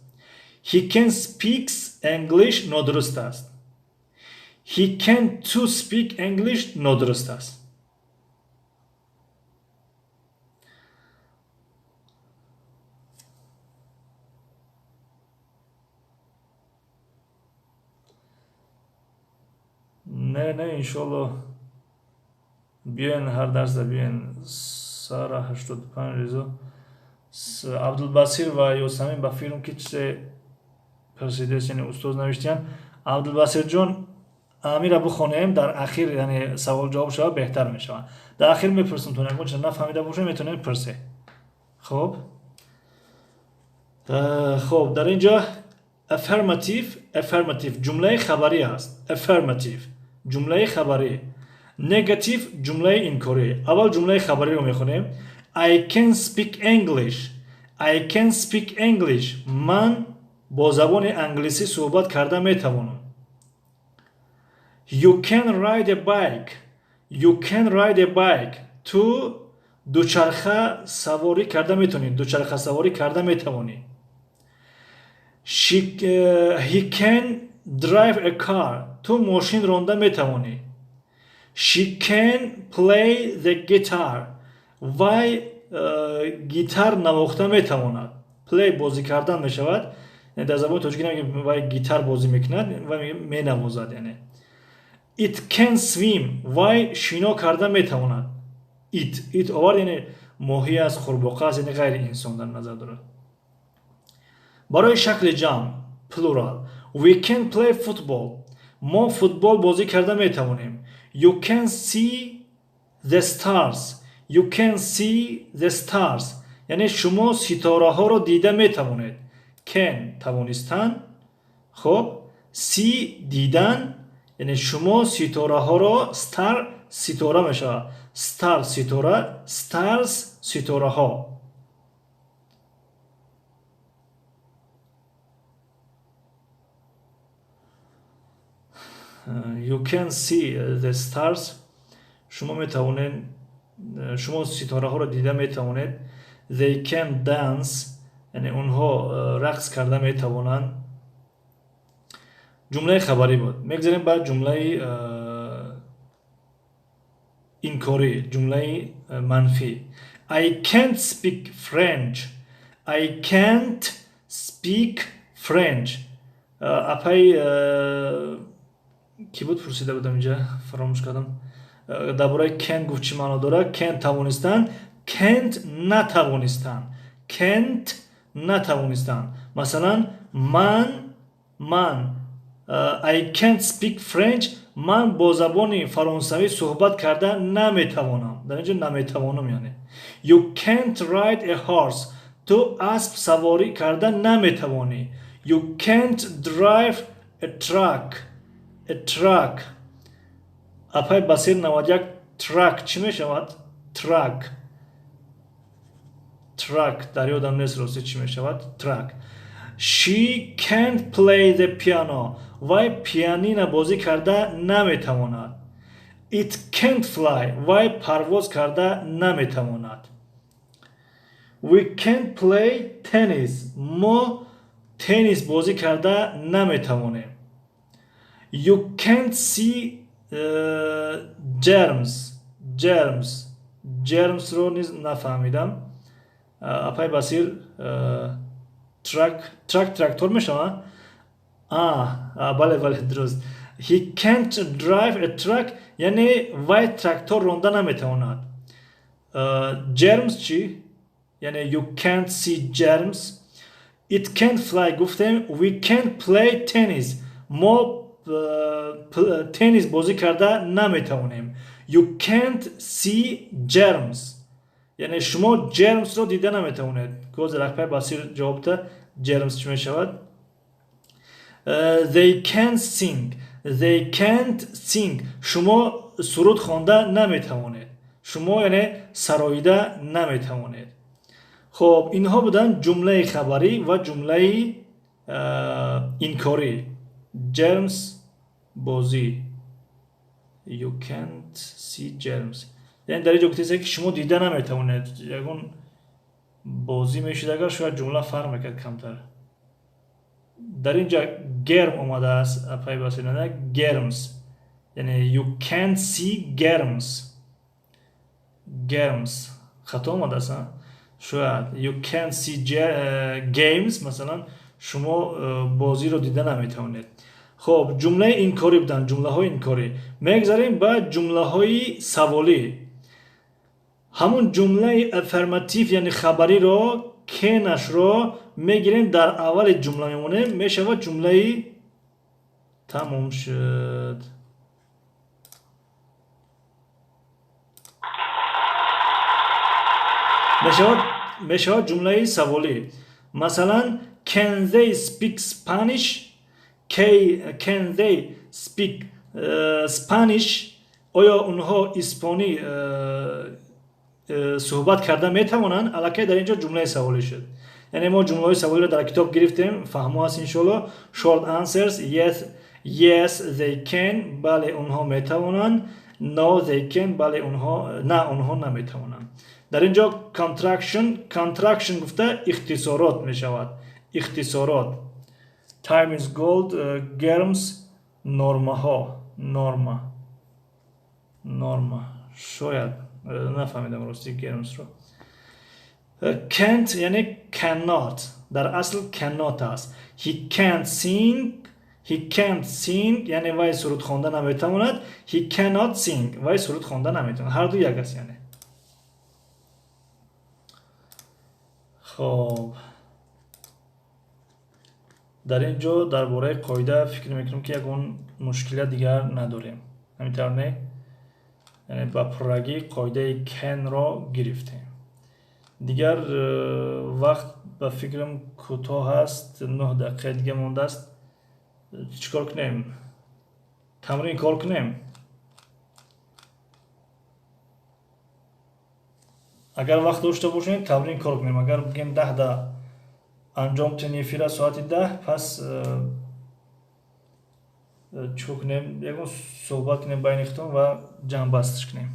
He can speaks English нодуруст аст. He can to speak English нодуруст аст. Не, не, иншолло, биёен, ҳар дарсда биёен. Сара 85 ризо Абдулбасир ва Ёсамин, ба филм ки чизе пурсидест, яъне устоз навиштиян. Абдулбасирҷон, амира бихонем, дар ахир, яъне савол ҷавоб шавад, беҳтар мешавад. Дар ахир мепурсем, тон ягон чиз нафаҳмида бошед, метавонед пурсед. Хоб, хоб, дар ин ҷо affirmative. Affirmative ҷумлаи хабарӣ аст. Affirmative ҷумлаи хабарӣ, negative ҷумлаи инкорӣ. Аввал ҷумлаи хабариро мехонем. I can speak English. I can speak English. Ман бо забони англисӣ суҳбат карда метавонам. You can ride a bike. You can ride a bike. Ту дучарха саворӣ карда метавонӣ, дучарха саворӣ карда метавонӣ. He can drive a car. Ту мошин ронда метавонӣ. She can play the guitar. Вай гитар навохта метавонад. Play бозӣ кардан мешавад. Дар забони тоҷикӣ намегӯем вай гитар бозӣ мекунад, вай менавозад. Яъне it can swim. Вай шино карда метавонад. It, it овард, яъне моҳӣ аст, қурбоқа аст, яъне ғайри инсон дар назар дорад. Барои шакли ҷамъ, plural: We can play football. Мо футбол бозӣ карда метавонем. You can see the stars. You can see the stars, яъне шумо ситораҳоро дида метавонед. Can тавонистан, хоб, see дидан, яъне шумо ситораҳоро. Star ситора мешавад. Star ситора, stars ситораҳо. You can see the stars. Шумо метавонед, шумо ситораҳоро дида метавонед. They can dance, яъне онҳо рақс карда метавонанд. Ҷумлаи хабарӣ буд. Мегзарем ба ҷумлаи инкорӣ, ҷумлаи манфӣ. I can't speak French. I can't speak French. Апай кӣ буд, пурсида будам, инҷа фаромӯш кардам. Дар бораи can гуфт, чӣ маъно дорад? Can тавонистан, can't натавонистан. Can't натавонистан. Масалан, ман I can't speak French. Ман бо забони фаронсавӣ суҳбат карда наметавонам. Дар инҷо наметавонам, яъне. You can't ride a horse. Ту асп саворӣ карда наметавонӣ. You can't drive a truck. A truck. Апай Басир 91, truck чӣ мешавад? Truck, truck дар ёдам нест, ростӣ, чӣ мешавад truck. She can't play the piano. Вай пианина бозӣ карда наметавонад. It can't fly. Вай парвоз карда наметавонад. We can't play tennis. Мо теннис бозӣ карда наметавонем. You can't see germs. Germs, germsро низ нафаҳмидам. Апай Басир, truck, truck трактор мешавад? Бале, бале, дуруст. He can't drive a truck, яъне вай трактор ронда наметавонад. Germs чӣ? Яъне you can't see germs. It can't fly гуфтем. We can't play tennis. Мо теннис бозӣ карда наметавонем. You can't see germs, яъне шумо germsро дида наметавонед. Гоз рақпай Басир ҷавобта, germs чӣ мешавад? They can't sing. They can't sing. Шумо суруд хонда наметавонед, шумо яъне сароида наметавонед. Хоб, инҳо буданд ҷумлаи хабарӣ ва ҷумлаи инкорӣ. Germs бозӣ. You can't Can't see germs. Яъне дар инҷо гуфтааст, ки шумо дида наметавонед. Ягон бозӣ мешуд, агар шояд ҷумла фарқ мекард камтар. Дар инҷа germ омадааст, апай Басир, germs. Яъне you can't see germs. Germs хато омадааст, шояд you can't see games, масалан, шумо бозиро дида наметавонед. Хоб, ҷумлаи инкорӣ буданд, ҷумлаҳои инкорӣ. Мегзарем ба ҷумлаҳои саволӣ. Ҳамун ҷумлаи affirmative, яъне хабариро, can ашро мегирем, дар аввали ҷумла мемонем, мешавад ҷумлаи тамом шуд. Мешавад ҷумлаи саволӣ. Масалан, can they speak Spanish? Can they speak Spanish? Оё онҳо испонӣ суҳбат карда метавонанд? Аллакай дар ин ҷо ҷумлаи саволӣ шуд. Яъне мо ҷумлаҳои саволиро дар китоб гирифтем, фаҳмо аст иншоалло. Short answers: yes, yes they can, бале, онҳо метавонанд. No, they can, бале, онҳо на, онҳо наметавонанд. Дар ин ҷо contraction, contraction гуфта ихтисорот мешавад, ихтисорот. Time is gold. Germs нормаҳо, норма, норма шояд, нафаҳмидам рости germs ро. Can't яъне cannot, дар асл cannot аст. He can't sing, he can't sing, яъне вай суруд хонда наметавонад. He cannot sing, вай суруд хонда наметавонад, ҳар ду як аст. Яъне хоб, дар ин ҷо дар бораи қоида фикр мекунам, ки ягон мушкилият дигар надорем. Ҳамин тавр не? Яъне ба пуррагӣ қоидаи can ро гирифтем. Дигар вақт ба фикрам кӯтоҳ аст, 9 дақиқа дига мондааст. Чӣ кор кунем? Тамрин кор кунем? Агар вақт дошта бошем, тамрин кор кунем. Агар бигем 10 да анҷом тен эфира, соати 10, пас чӣ кор кунем? Ягон суҳбат кунем байни худтон ва ҷамъбастш кунем.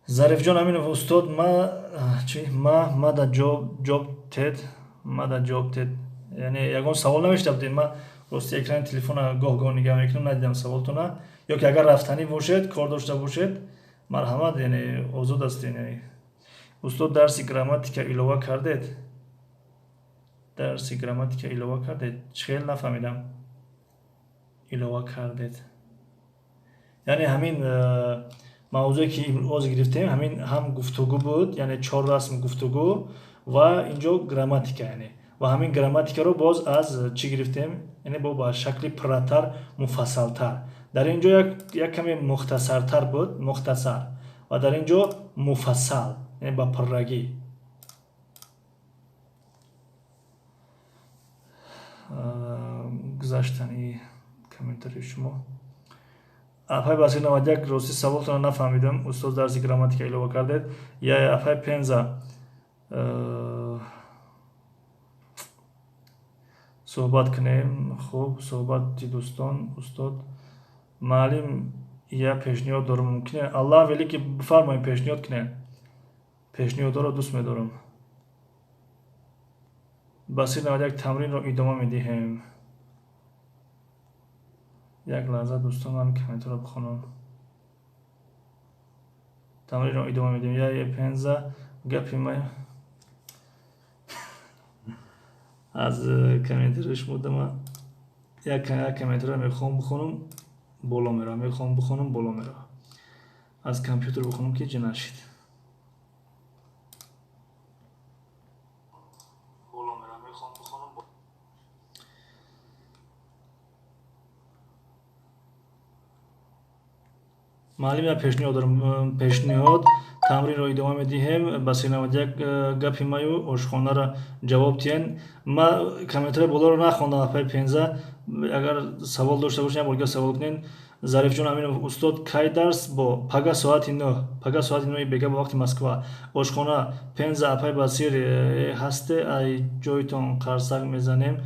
Зарифҷон Аминов: устод, ма чи ма мада ҷоб тед, мада ҷоб тед. Яъне ягон савол навишта будед? Ма рости экрани телефона гоҳ гоҳ нигаҳ мекунам, надидам саволтона. Ё ки агар рафтанӣ бошед, кор дошта бошед, марҳамат, яъне озод ҳастед. Устод, дарси грамматика илова кардед? Дарси грамматика илова кардед? Чӣ хел, нафаҳмидам. Илова кардед, яъне ҳамин мавзӯе ки имрӯз гирифтем, ҳамин ҳам гуфтугӯ буд, яъне чор расм гуфтугӯ ва инҷо грамматика. Яъне ва ҳамин грамматикаро боз аз чӣ гирифтем? Яъне бо ба шакли пурратар, муфассалтар. Дар ин ҷо як каме мухтасартар буд, мухтасар, ва дар ин ҷо муфассал, яъне ба пуррагӣ. Гузаштани комментарии шумо, апай Басир 91, рости саволтонро нафаҳмидам. Устод, дарси грамматика илова кардед? Я апай Пенза, суҳбат кунем. Хуб, суҳбати дӯстон. Устод маълим, я пешниҳод дорам, мумкине? Аллоҳ великий, бифармоед, пешниҳод кунед. Пешниҳодҳоро дӯст медорам. Басир 91, тамринро идома медиҳем. Як лаҳза, дӯстон, ман комментарро бихонам. Тамринро идома медиҳем. Я Пенза, гапи ма аз комментари шумо дама як комментарро мехоҳам бихонам, боло меравам, мехоҳам бихонам, боло меравам. Аз компютер бихонам, ки ҷи нашид. Боло меравам, мехоҳам бихонам. Маълим, як пешниҳод дорам. Пешниҳод: тамринро идома медиҳем. Басир 91, гапи маю ошхонара ҷавоб диҳен. Ма комментари болоро нахондам, апаи Пенза. Агар савол дошта бошед, як бор дигар савол кунед. Зарифҷон Аминов: устод, кай дарс? Бо пага соати 9, пага соати 9-и бега ба вақти Москва. Ошхона, Пенза, апай Басир ҳасте, ай ҷойтон қарсак мезанем.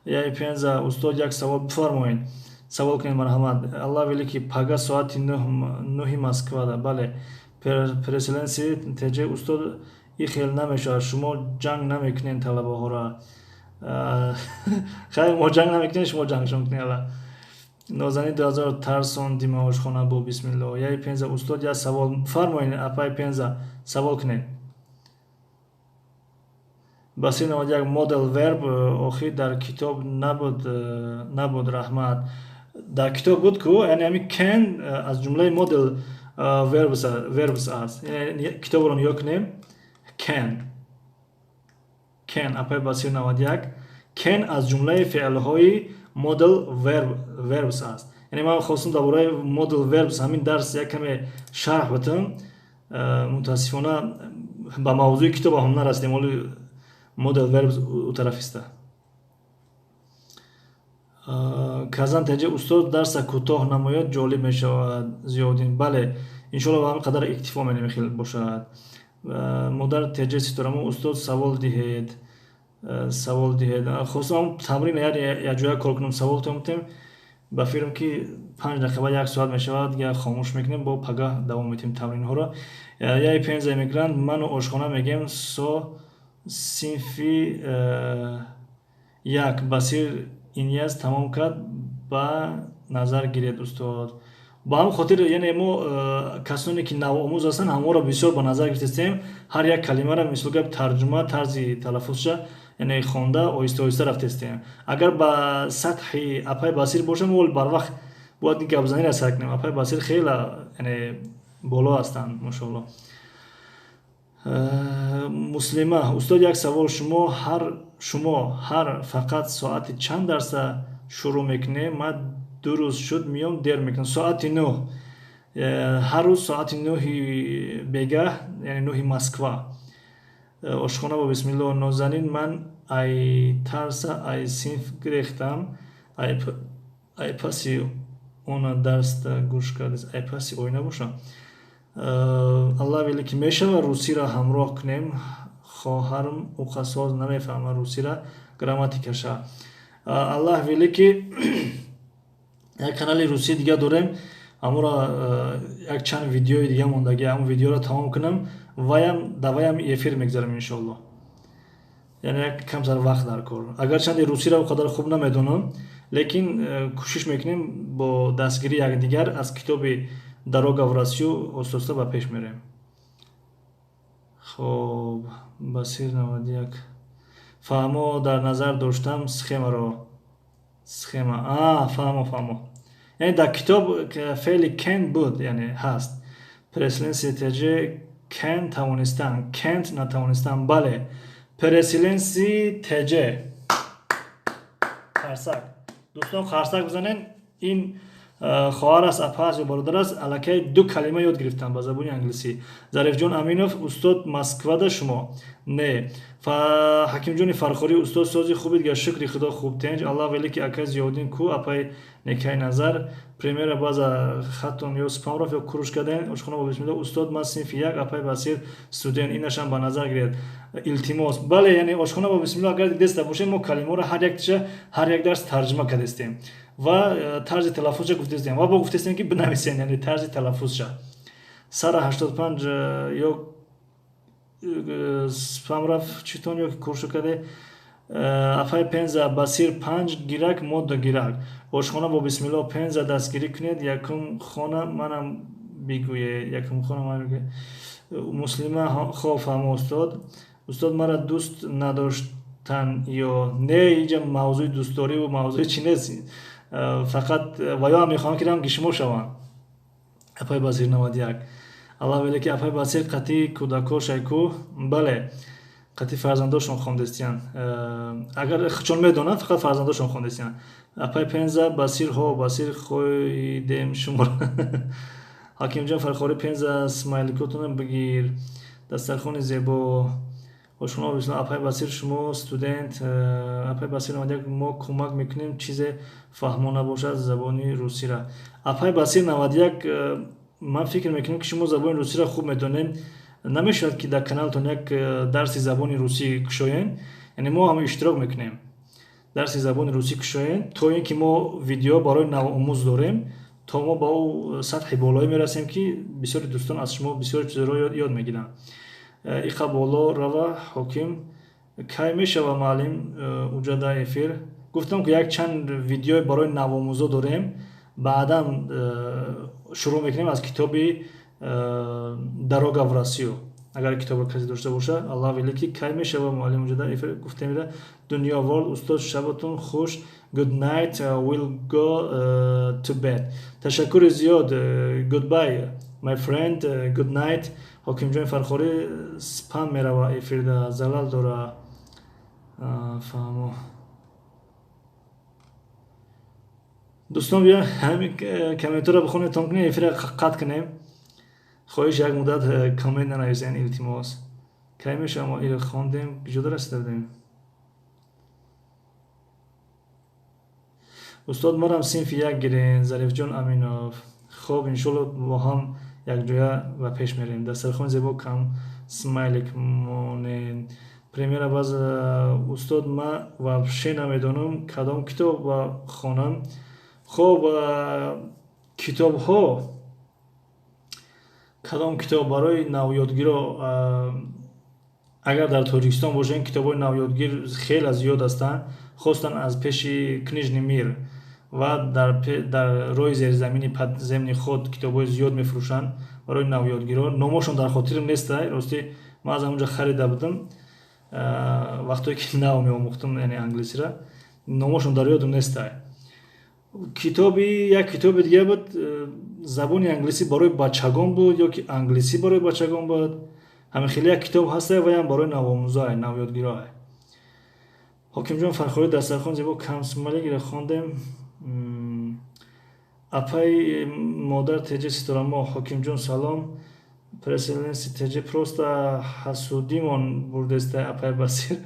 Яй Пенза, устод, як савол. Бифармоед. Савол кунед, марҳамат. Аллах великий, пага соати 9-и Москвада. Бале, переселенцы ТЖ. Устод, и хел намешавад, шумо ҷанг намекунед талабаҳоро. Хайр, мо ҷанг намекунем, шумо ҷангшон кунед. Ала Нозани 2000 тарсон димаошхона бо бисмилло. Яи Пенза. Устод, як савол. Фармоед, апай Пенза, савол кунед. Басир 91, modal verb охир дар китоб набуд, раҳмат. Дар китоб буд ку, яъне ҳами can аз ҷумлаи modal verbs аст. Китобро нигоҳ кунем. Can, can, апай Басир 91, can аз ҷумлаи феълҳои modal verbs аст. Яъне ман хостам дар бораи modal verbs ҳамин дарс як каме шарҳ битам, мутаассифона, ба мавзӯи китоб ҳам нарасидем. Оли modal verbs у тарафиста. Казан ТЖ. Устод, дарса кӯтоҳ намояд, ҷолиб мешавад. Зиёдин, бале, иншоалло, ба ҳамин қадар иктифо менем, хел бошад. Модар ТЖ Ситорамо. Устод, савол диҳед, савол диҳед. Хостам тамрин якҷоя кор кунам, саволтон бутем. Ба фикрам, ки 5 дақиқа баъд як соат мешавад, дигар хомӯш мекунем, бо пагаҳ давом метиҳем тамринҳоро. Яи Пенза эмигрант. Ману ошхона мегӯем со синфи як Басир Инияз тамом кард, ба назар гиред, устод. Ба ҳамин хотир, яъне мо касоне ки навомӯз ҳастанд, ҳамонро бисёр ба назар гирифтастем. Ҳар як калимаро, мисол гап, тарҷума, тарзи талаффузша, яъне хонда, оҳиста оҳиста рафтестем. Агар ба сатҳи апай Басир бошам, мо барвақт бояд гапзаниро сар кунем. Апай Басир хеле, яъне, боло ҳастанд, машоалло. Муслима. Устод, як савол. Шумо ҳар фақат соати чанд дарса шурӯъ мекунем? Ман 2 рӯз шуд миём, дер мекунам. Соати 9, ҳар рӯз соати 9-и бегаҳ, яъне 9-и Москва. Ошхона бо бисмилло. Нозанин, ман ай тарса ай синф гирехтам, ай паси она дарста гӯш кардес, ай паси оина бошам. Аллах великий, мешава русиро ҳамроҳ кунем? Хоҳарм уқасоз намефаҳма русира, грамматикаша. Аллах великий, як канали русии дига дорем, ҳамонро як чанд видеои дига мондаги, ҳамон видеоро тамом кунам, ваям даваям эфир мегзарам, иншоалло. Яъне як камтар вақт дар кор. Агарчанде русиро он қадар хуб намедонам, лекин кӯшиш мекунем, бо дастгирии якдигар аз китоби «Дорога в Россию» оста-оста ба пеш мерем. Хоб, Басир 91, фаҳмо, дар назар доштам схемаро, схема. А, фаҳмо, фаҳмо. Яъне дар китоб феъли can буд, яъне ҳаст. Переселенцы ТЖ, can тавонистан, кент натавонистан. Бале, переселенцы ТЖ, қарсак, дӯстон, қарсак бизанен. Ин хоҳар аст, апа аст ё бародар аст, аллакай ду калима ёд гирифтам ба забони англисӣ. Зарифҷон Аминов. Устод, Москвада шумо? Не. Ҳакимҷони Фархорӣ. Устод, сози хубид? Га, шукри Худо, хуб, тенҷ. Аллах великий, акай Зиёддин ку? Апай Некай Назар премьера баъза хаттон ё спам рафт, ё куруш карден. Ошхона бо бисмилло. Устод, ман синфи як, апай Басир студент, инашам ба назар гиред, илтимос. Бале, яъне ошхона бо бисмилло, агар дидеста бошед, мо калимаро ҳар яктиша ҳар як дарс тарҷума кардестем ва тарзи талаффузша гуфтестем ва бо гуфтестем, ки бинависем, яъне тарзи талаффузша. Сара 85, ё спам рафт читон, ё куршу карде. Афай Пенза. Басир панҷ гирак, мо ду гирак. Ошхона бо бисмилло. Пенза, дастгирӣ кунед. Якум хона манам бигӯе, якум хона ман бигӯе. Муслима. Хоб, фаҳмо, устод. Устод, мара дӯст надоштан ё не? Инҷа мавзӯи дӯстдориву мавзӯи чӣ нест, фақат ваё ҳам мехоҳам, ки ранги шумо шаванд. Апай Басир 91, аллах великий, апай Басир қатъи кӯдакҳо шайку. Бале, қатъи фарзандошон хондестиянд. Агар чун медонанд, фақат фарзандошон хондестиянд. Апай Пенза. Басир ҳо, Басир, хоидем шуморо. Ҳакимҷон Фархорӣ. Пенза, смайликотона бигир. Дастархони зебо. Ошхона бисмилло. Апай Басир, шумо студент? Апай Басир 91, мо кӯмак мекунем, чизе фаҳмо набошад забони русира. Апай Басир 91, ман фикр мекунам, ки шумо забони русиро хуб медонед. Намешавад, ки дар каналтон як дарси забони русӣ кушоем? Яъне мо ҳама иштирок мекунем. Дарси забони русӣ кушоем, то ин ки мо видео барои навомӯз дорем, то мо ба ӯ сатҳи болоӣ мерасем, ки бисёри дӯстон аз шумо бисёр чизҳоро ёд мегиранд. Иқа боло рава ҳоким. Кай мешава муаллим уҷада эфир? Гуфтам, ки як чанд видеои барои навомӯзо дорем, баъдан шурӯъ мекунем аз китоби «Дорога в Россию». Агар китобро касе дошта боша, Аллоҳ великий. Кай мешава муаллим уҷада эфир? Гуфтем. Дунё World, устод, шабатон хуш. Good night, will go to bed. Ташаккури зиёд. Goodbye, my friend, good night. Ҳокимҷони Фархорӣ, спам мерава, эфирда залал дора. Фаҳмо, дӯстон, биё ҳамин комментҳоро бихонем, том кунем, эфира қатъ кунем. Хоҳиш, як муддат коммент нанависен, илтимос. Кай мешава? Мо иро хондем. Куҷода расида будем? Устод, марам синфи як гирен. Зарифҷон Аминов, хоб, иншолло, бо ҳам якҷоя ба пеш мерем. Дастархони зебо, кам смайлик монен. Премьера баз. Устод, ма вообще намедонам, кадом китоб хонам. Хоб, китобҳо, кадом китоб барои навёдгиро? Агар дар Тоҷикистон бошем, китобҳои навёдгир хеле зиёд ҳастанд. Хостан аз пеши Книжный мир ва дар роҳи зеризамини, подземный ход, китобҳои зиёд мефурӯшанд барои навёдгиро. Номошон дар хотирам неста, ростӣ. Ман аз ҳамонҷо харида будам вақтое ки нав меомӯхтам, яъне англисира. Номошон дар ёдам неста. Китоби, як китоби дига буд, забони англисӣ барои бачагон буд ё ки англисӣ барои бачагон буд, ҳамин хеле як китоб ҳаста, ваям барои навомӯзоа, навёдгироа. Ҳокимҷон Фархорӣ, дастархон зебо, камсмалигиро хондем. Апаи модар теҷи Ситорамо, Ҳокимҷон, салом. Преселенси теҷи, просто ҳасудимон бурдеста, апаи Басир.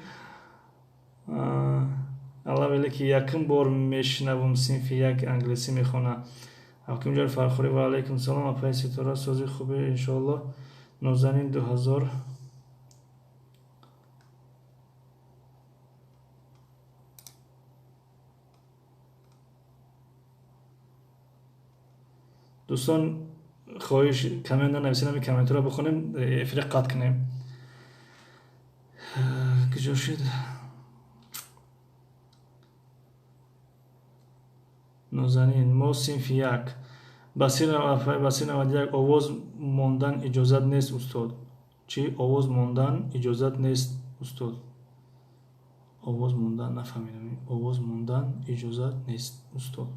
Алла великий, якум бор мешунавам, синфи як англисӣ мехона. Ҳокимҷон Фархорӣ, ва алайкум салом, апаи Ситора, сози хубе, иншоалло. Нозанин 2000. Дӯстон, хоҳиш, коммент нанависед, ҳамин комментҳоро бихонем, эфира қатъ кунем. Куҷо шуд Нозанин? Мо синфи як. Басир, Басир 91. Овоз мондан иҷозат нест, устод. Чӣ? Овоз мондан иҷозат нест, устод. Овоз мондан, нафаҳмидам. Овоз мондан иҷозат нест, устод.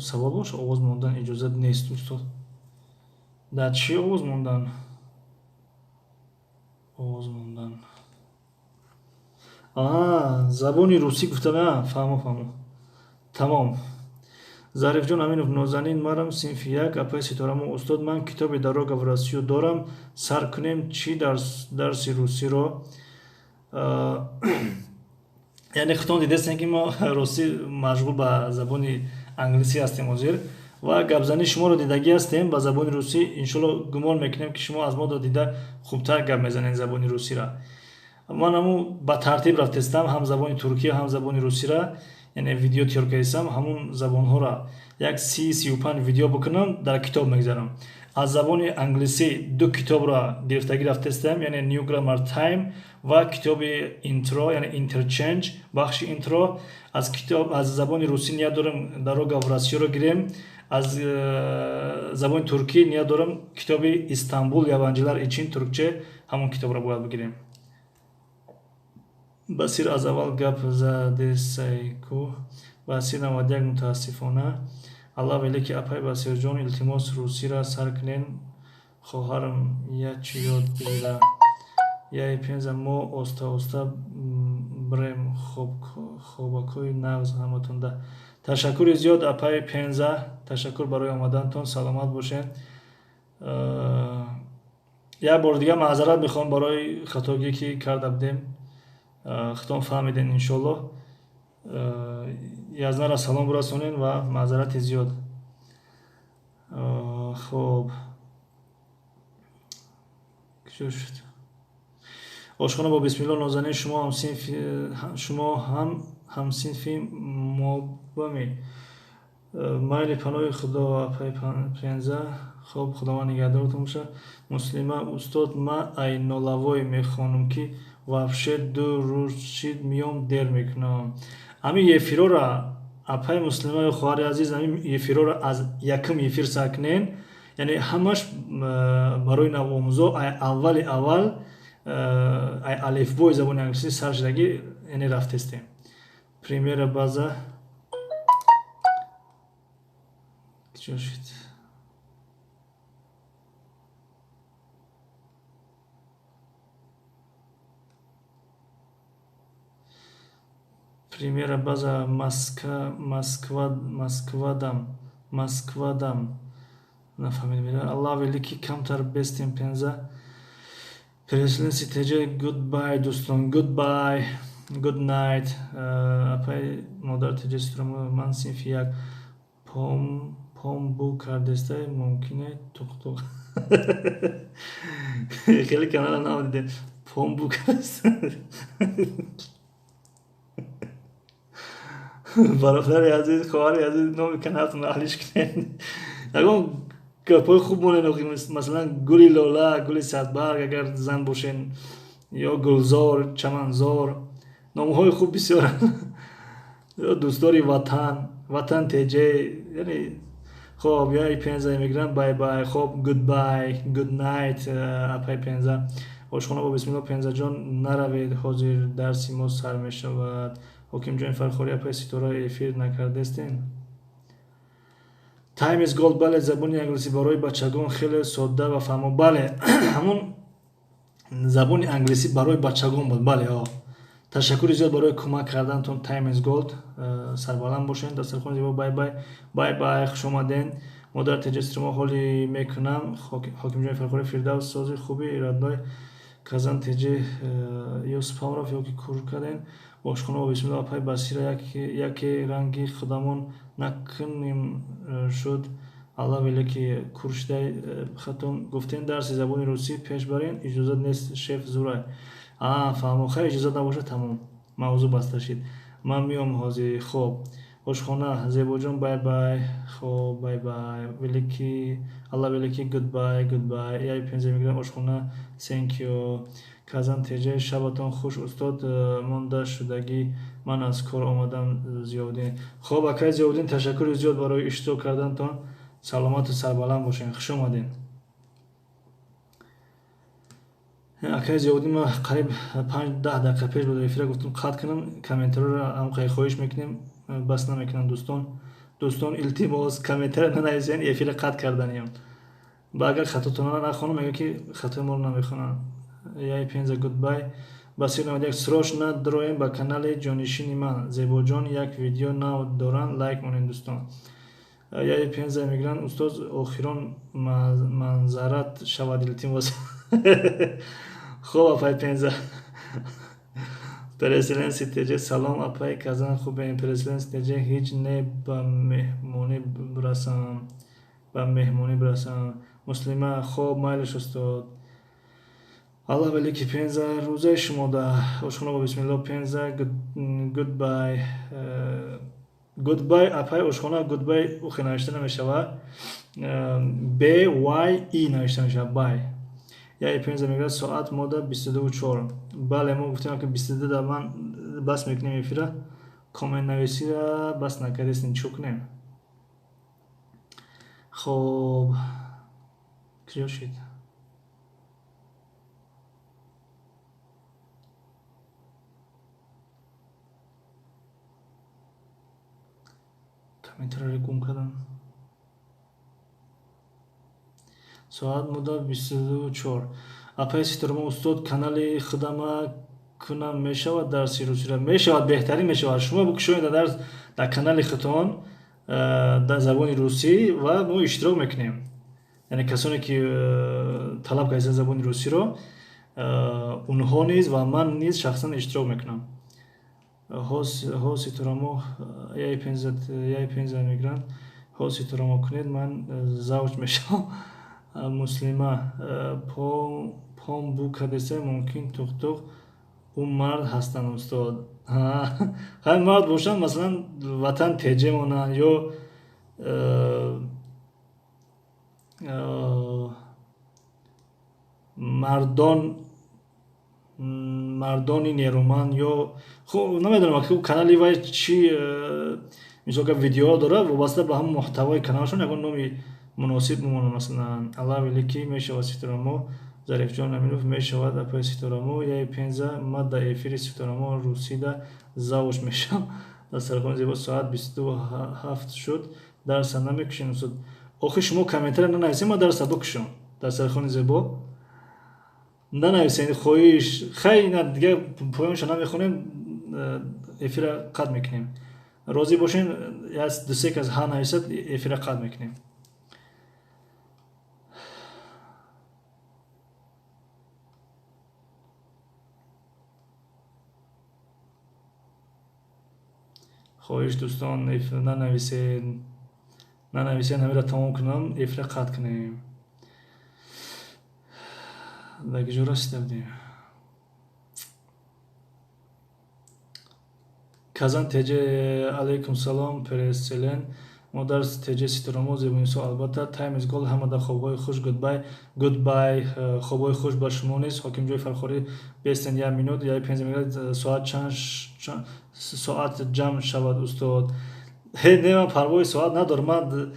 Савол боша. Овоз мондан иҷозат нест, устод. Дар чӣ овоз мондан? Овоз мондан, забони русӣ гуфтам. Фаҳмо, фаҳмо, тамом. Зарифҷон Аминов, Нозанин, марам синфи як, апаи Ситорамо. Устод, ман китоби «Дорога в Россию» дорам, сар кунем чӣ дарси русиро? Яъне худтон дидестем, ки мо ростӣ машғул ба забони англисӣ ҳастем ҳозир ва гапзании шуморо дидагӣ ҳастем ба забони русӣ. Иншолло, гумон мекунем, ки шумо аз мо дида хубтар гап мезанед забони русиро. Ман ҳамун ба тартиб рафтестам, ҳам забони туркия, ҳам забони русира, яъне видео тайёр кардистам. Ҳамун забонҳоро як 30-35 видео бикунам, дар китоб мегзарам. Аз забони англисӣ ду китобро гирифтагӣ рафтестам, яъне New Grammar Time ва китоби Intro, яъне Interchange, бахши Intro. Аз китоб, аз забони русӣ ният дорам «Дорога в Россию»ро гирем. Аз забони туркӣ ният дорам китоби «Истанбул yabancılar için Türkçe», ҳамон китобро бояд бигирем. Басир аз аввал гап задесайку. Басир 91, мутаассифона. Аллоҳ великий, апай Басирҷон, илтимос, русира сар кунен, хоҳарам я чӣ ёд бигира. Яи Пенза, мо оста оста брем. Хобакҳои нағз ҳаматонда. Ташаккури зиёд, апаи Пенза, ташаккур барои омадантон, саломат бошед. Як бори дигар маъзарат мехоҳам барои хатогие, ки карда будем. Худтон фаҳмидем, иншоаллоҳ. Язнара салом бирасонем ва маъзарати зиёд. Хоб, куҷо шуд? Ошхона бо бисмилло нозанин, шумо ҳам ҳамсинфи мобами. Майли паноҳи Худо апаи Пенза. Хоб, Худованд нигаҳдоротон бошад. Муслима, устод, ман айнолавой мехонам, ки вообще 2 рӯз шид миём, дер мекунам. Ҳамин эфирора апаи Муслима ё хоҳари азиз, ҳамин эфирора аз якум эфир сар кунен, яъне ҳамаш барои навомӯзо аввали аввал алифбои забони англисӣ сар шудагӣ, яъне рафтестем. Примера база чӣ шуд? Примера база Москвадам. Нафаҳмидем. Аллоҳ великий, камтар бестем Пенза. Переселенцы ТЖ, goodbye дӯстон, goodbye, good night. Апай модар ТЖ Ситорамо, ман синфи 1 пом бу кардестай, мумкине туқтуқ. Хеле канала нав дидем. Пом бу кардеста. Бародари азиз, хоҳари азиз, номи каналтон алиш кунед. Ягон гапҳои хуб монед, масалан гули лола, гули садбарг, агар зан бошен, ё гулзор, чаманзор, номҳои хуб бисёранд. Ё дӯстдори ватан, ватан ТЖ, яъне хоб, я Пенза мегиранд, bye bye, хоб, goodbye, good night, апай Пенза. Ошхона бо бисмилло Пензаҷон, наравед, ҳозир дарси мо сар мешавад. Ҳокимҷони Фархорӣ, апай Ситора эфир накардестен? Time is gold, бале, забони англисӣ барои бачагон хеле содда ва фаҳмо. Бале, ҳамон забони англисӣ барои бачагон буд, бале, о. Ташаккури зиёд барои кӯмак кардантон, Time is gold. Сарбаланд бошед, дастархони зебо, bye bye, bye bye, хуш омаден. Модар ТЖ Ситорамо, ҳоли мекунам. Ҳокимҷони Фархорӣ, Фирдавс, сози хуби родной Казан ТЖ, ё спам рафт, ё ки кур карден. Ошхона бо бисмилло апай Басира, яке ранги худамон накунем шуд. Аллоҳ велики кур шудай хатон гуфтен дарси забони русӣ пеш барен, иҷозат нест, шеф зурай. Фаҳмо, хайр, иҷозат набошад, тамом, мавзӯъ баста шид. Ман миём ҳозир. Хоб, ошхона Зебоҷон, bye bye, хоб, bye bye, великий, Аллоҳ великий, goodbye, goodbye. Яй Пенза мегирам, ошхона, thank you. Казан ТЖ, шабатон хуш устод, монда шудагӣ, ман аз кор омадам, Зиёвуддин. Хоб, акай Зиёвуддин, ташаккури зиёд барои иштирок кардантон, саломату сарбаланд бошед, хуш омадед. Акай Зиёвуддин, ман қариб 5-10 дақиқа пеш буд эфира гуфтам қатъ кунам, комментариро ҳам хоҳиш мекунем, бас намекунам дӯстон. Дӯстон, илтимос, комментариро нанависен, эфира қатъ карданиям. Ба агар хатотонро нахонам, мегӯям ки хатои моро намехонанд. Яй Пенза, goodbye. Басир 91, срочно дроем ба канали ҷонишини ман Зебоҷон, як видео нав доранд, лайк монед дӯстон. Яй Пенза мегиранд, устоз, охирон манзарат шавад, илтимос. Хоб, апай Пенза. Переселенцы ТЖ, салом апай Казан, хубем. Переселенцы ТЖ, ҳеҷ не, ба меҳмонӣ бирасам, ба меҳмонӣ бирасам. Муслима, хоб, майлиш устод. Аллоҳ велики Пенза, рӯзаи шумо да. Ошхона бо бисмилло Пенза, goodbye. Goodbye апай ошхона, goodbye ухе навишта намешавад. B Y E навишта мешавад, bye. Яй Пенза мегӯяд соат мода 22:04. Бале, мо гуфтем ки 22 да ман бас мекунем эфира. Коммент нависира бас накардестем, чӣ кунем? Хоб, куҷо шид? Комментариро гум кардам. Соат мода 22:04. Апай Ситорамо, устод, канали худама кунам мешавад дарси русиро? Мешавад, беҳтарин мешавад. Шумо бикушоед дарс дар канали худтон дар забони русӣ ва мо иштирок мекунем. Яъне касоне ки талаб карданд забони русиро, онҳо низ ва ман низ шахсан иштирок мекунам. Ҳо Ситорамо, яй Пенза мегиранд. Ҳо Ситорамо кунед, ман завҷ мешавам. Муслима, Пом бу кадеса мумкин тухтух ӯ мард ҳастанд устод. Хай мард бошанд, масалан ватан теҷе монанд ё мардони нерӯманд ё хуб намедонам канали вай чи мисол ка видеоҳо дорад, вобаста ба ҳамон муҳтавои каналашон ягон номи муносиб мемонад. Масалан Аллаҳ велики мешавад Ситорамо, Зарифҷон Аминов мешавад апаи Ситорамо, яи Пенза ма да эфири Ситорамо русида завуш мешавам. Дастархони зебо соат 27 шуд, дарса намекушем устод. Охи шумо комментария нанависем, ма дарса бикушам. Дастархони зебо нанависем, хоҳиш. Хай ина дига поёнша намехонем, эфира қатъ мекунем. Розӣ бошем, ду-се кас ҳа нависад, эфира қатъ мекунем. Хоҳиш дӯстон, нанависед, нанависед, ҳамира тамом кунам, эфира қатъ кунем. Дар куҷо расида будем? Казан теҷе алайкум салом, Переселен. Модар теҷе Ситорамо Зебонисо албатта. Time is gold. Ҳамада хобҳои хуш, goodbye. Goodbye, хобҳои хуш ба шумо низ. Ҳокимҷои Фархорӣ бестен як минут, яи пенза мегӯяд соат чанд соат ҷамъ шавад устод. Ҳе, не, ман парвои соат надорам. Ман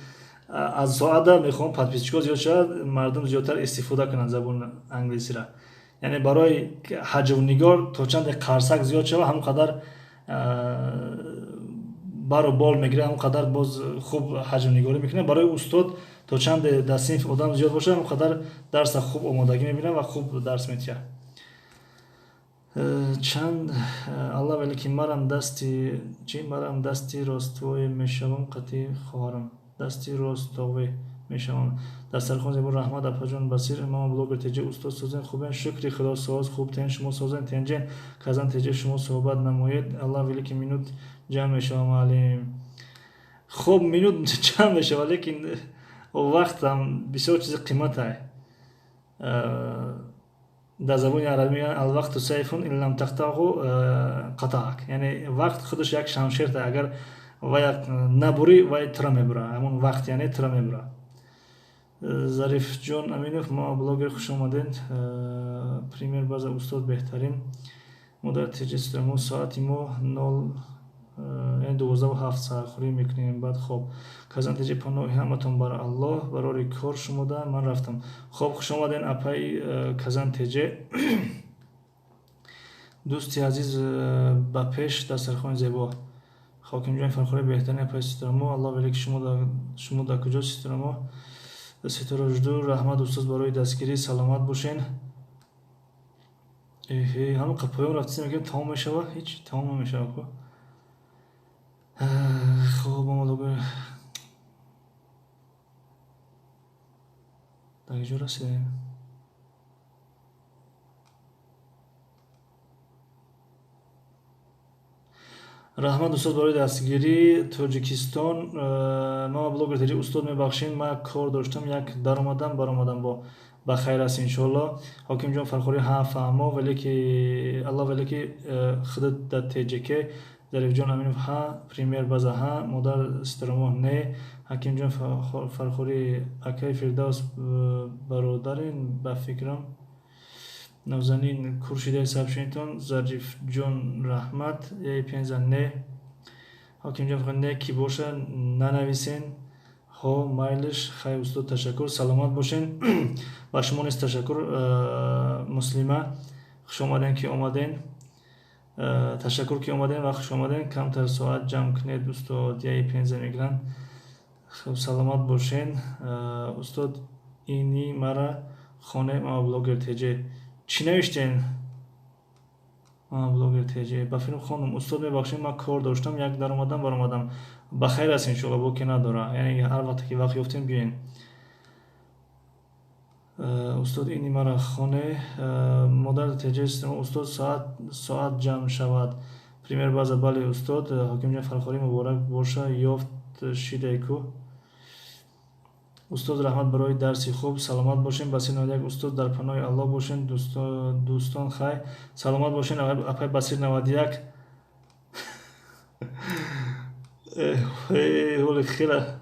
аз соата мехоҳам подписчикҳо зиёд шавад, мардум зиёдтар истифода кунанд забони англисиро. Яъне барои ҳаҷвнигор то чанде қарсак зиёд шавад, ҳамон қадар бару бол мегирад, ҳамон қадар боз хуб ҳаҷвнигорӣ мекунад. Барои устод то чанде дар синф одам зиёд бошад, ҳамон қадар дарса хуб омодагӣ мебинад ва хуб дарс метиҳад. Чанд Аллаҳ велики марам дасти чи марам дасти ростове мешавам қатъи хоҳарам. Дасти ростове мешавам. Дастархон зебо раҳмат апаҷон Басир, мама блогер теҷе устод созен хубен, шукри худо соз хуб тен шумо созен тенҷен. Казан теҷе шумо суҳбат намоед. Аллаҳ велики минут ҷамъ мешава муаллим. Хуб минут ҷамъ мешава, лекин вақтам бисёр чизи қиматай. Дар забони арабӣ мегӯянд алвақту сайфун ин лам тақтаъҳу қатаак. Яъне вақт худаш як шамшерта, агар вай набурӣ, вай тура мебура. Ҳамон вақт яъне тура мебура. Зарифҷон Аминов, ма блогер хуш омадед. Пример база устод беҳтарин. Модар теҷе Ситорамо соати мо нол яъне 12:07 сархӯрӣ мекунем, баъд хоб. Казан теҷе паноҳи ҳаматон бар Аллоҳ, барори кор шумода ман рафтам. Хоб, хуш омаден апаи Казан теҷе. Дӯсти азиз, ба пеш дастархони зебо. Ҳокимҷони Фархорӣ беҳтарин апаи Ситорамо. Аллоҳ велики шумо дар куҷо Ситорамо? Ситора жду раҳмат устод барои дастгирӣ, саломат бошен. Эҳе, ҳамон поён рафтем, мегӯем тамом мешава, ҳеҷ тамом намешава ку. Хоб, омадагӯ. Дар куҷо расидем? Раҳмат устод барои дастгирӣ. Тоҷикистон, мама блогер теҷи устод мебахшед, ман кор доштам, як даромадам, баромадам бо ба хайр аст иншоаллоҳ. Ҳокимҷон Фархорӣ ҳа фаҳмо, велики Аллоҳ велики худат дар ТJK. Зарифҷон Аминов ҳа, пример база ҳа, модар Ситорамо не. Ҳакимҷон Фархорӣ акаи Фирдавс бародарин ба фикрам. Навзанин куршидаи сабшинтон. Зарифҷон раҳмат, яи Пенза не. Ҳокимҷон Фархорӣ не, ки боша нанависен. Ҳо майлиш, хай устод ташаккур, саломат бошен. Ба шумо низ ташаккур, Муслима, хуш омаден ки омаден. Ташаккур ки омаден ва хуш омаден. Камтар соат ҷамъ кунед устод, яи Пенза мегиранд. Хуб, саломат бошен. Устод ини мара хоне мама блогер теҷе. Чӣ навиштен? Мама блогер теҷе. Ба филм хондум. Устод мебахшед, ман кор доштам, як даромадам, баромадам. Ба хайр аст иншоаллоҳ, боке надора. Яъне ҳар вақте ки вақт ёфтем биёен. Устод ини мара хоне. Модар теҷе устод соат ҷамъ шавад. Пример база бале устод. Ҳокимҷон Фархорӣ муборак боша, ёфт шидай ку. Устод, раҳмат барои дарси хуб, саломат бошен. Басир 91, устод, дар паноҳи Аллоҳ бошен. Дӯстон, хайр, саломат бошен. Апай Басир 91. Ҳоли хела.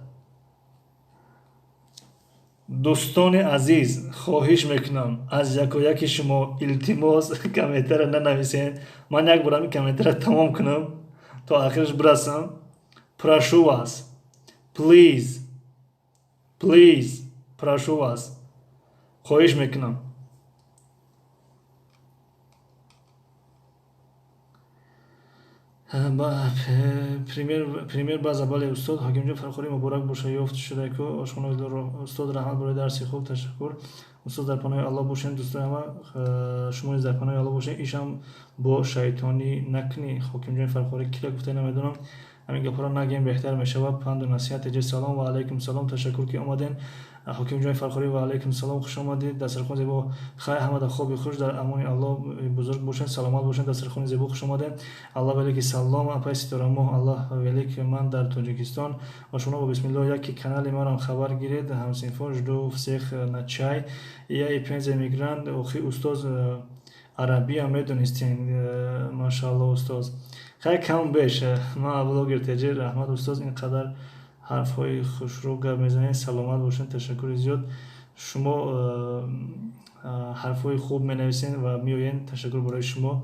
Дӯстони азиз, хоҳиш мекунам аз якояки шумо, илтимос, комментария нанависен. Ман як бор ҳамин комментария тамом кунам, то ахираш бирасам. Прошу вас, please, please, прошу вас, хоҳиш мекунам. Пример база, бале, устод. Ҳокимҷон Фархорӣ, муборак боша, ёфт шудаку ошхона. Устод, раҳмат барои дарси хуб, ташаккур. Устод, дар паноҳи Аллоҳ бошем. Дӯстони ҳама, шумо низ дар паноҳи Аллоҳ бошем. Ишам бо шайтонӣ накунӣ. Ҳокимҷони Фархорӣ кира гуфта намедонам, ҳамин гапҳоро нагем, беҳтар мешавад. Панду насиҳат эҷи. Салом ва алайкум салом, ташаккур ки омаден. Ҳокимҷони Фархорӣ, ва алайкум салом, хуш омадед. Дастархони зебо, хайр, ҳамада хоби хуш, дар амони Аллоҳ бузург бошед, саломат бошед. Дастархони зебо, хуш омадед. Аллоҳ велики, салом, апай Ситорамоҳ. Аллоҳ велик, ман дар Тоҷикистон ва шумо бо бисмиллоҳ. Яке канали марам хабар гиред, ҳамсинфон, жду всех на чай. Я и Пенза эмигрант. Охи, устоз, арабиам медонистен, машаалло, устоз. Хайр, кам беш, ман блогер теҷи. Раҳмат, устоз, ин қадар ҳарфҳои хушрӯ гап мезанед, саломат бошед, ташаккури зиёд. Шумо ҳарфҳои хуб менависед ва меоед, ташаккур барои шумо.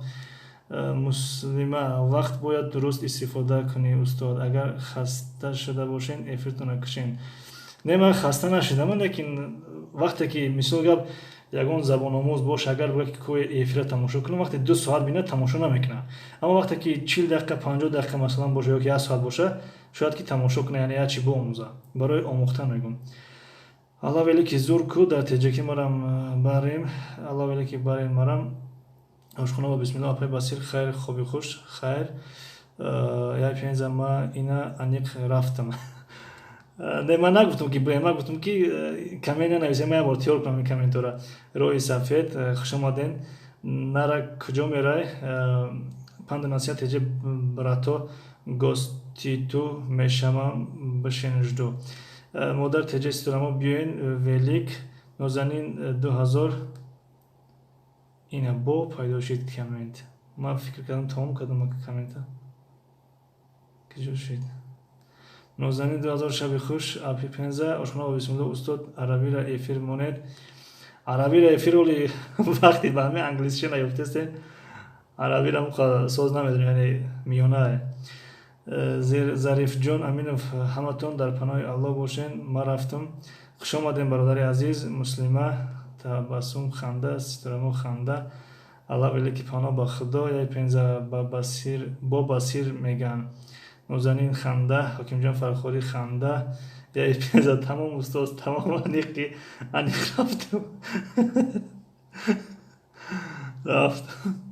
Муслима, вақт бояд дуруст истифода кунӣ, устод. Агар хаста шуда бошед, эфиртонро кушед. Не, ман хаста нашудам, лекин вақте ки, мисол гап, ягон забономӯз боша, агар бояд ки кои эфира тамошо кунам, вақте 2 соат бинад, тамошо намекунад. Аммо вақте ки 40 дақиқа, 50 дақиқа масалан боша ё ки як соат боша, шояд ки тамошо кунад, яъне як чи биомӯза. Барои омӯхтан мегӯм. Алло велики, зур ку дар теҷаки марам барем. Алло велики, барем марам. Ошхона ба бисмилло, апай Басир, хайр, хоби хуш, хайр. Як Пенза, ма ина аниқ рафтам. Не, ман нагуфтам ки бирем, ман гуфтам ки коммент нанависем, ман як бор тиёр кунам ин комментора. Роҳи сафед, хуш омаден. Нара, куҷо мерай? Панду насиҳат теҷи, брато, гоститу мешавам, бишен, жду. Модар теҷи, Ситорамо, биёен велик. Нозанин 2000, ина бо пайдо шид коммент. Ман фикр кардам, тамом кардам коммента, куҷо шид? Нозанин 2000, шаби хуш, апи Пенза. Ошхона ба бисмилло, устод, арабиро эфир монед. Арабиро эфир оли вақти ба ҳамин англисиша наёфтестем, арабиро соз намедонем, яъне миёна. Зарифҷон Аминов, ҳаматон дар паноҳи Аллоҳ бошен, ман рафтам. Хуш омадем, бародари азиз. Муслима, табассум, ханда, Ситорамо, ханда. Аллоҳ велики, паноҳ ба Худо. Яй Пенза, бо Басир меган. Нозанин, ханда. Ҳокимҷон Фархорӣ, ханда. Яй Пенза, тамом, устоз, тамом, аниқи аниқ рафтам, рафт,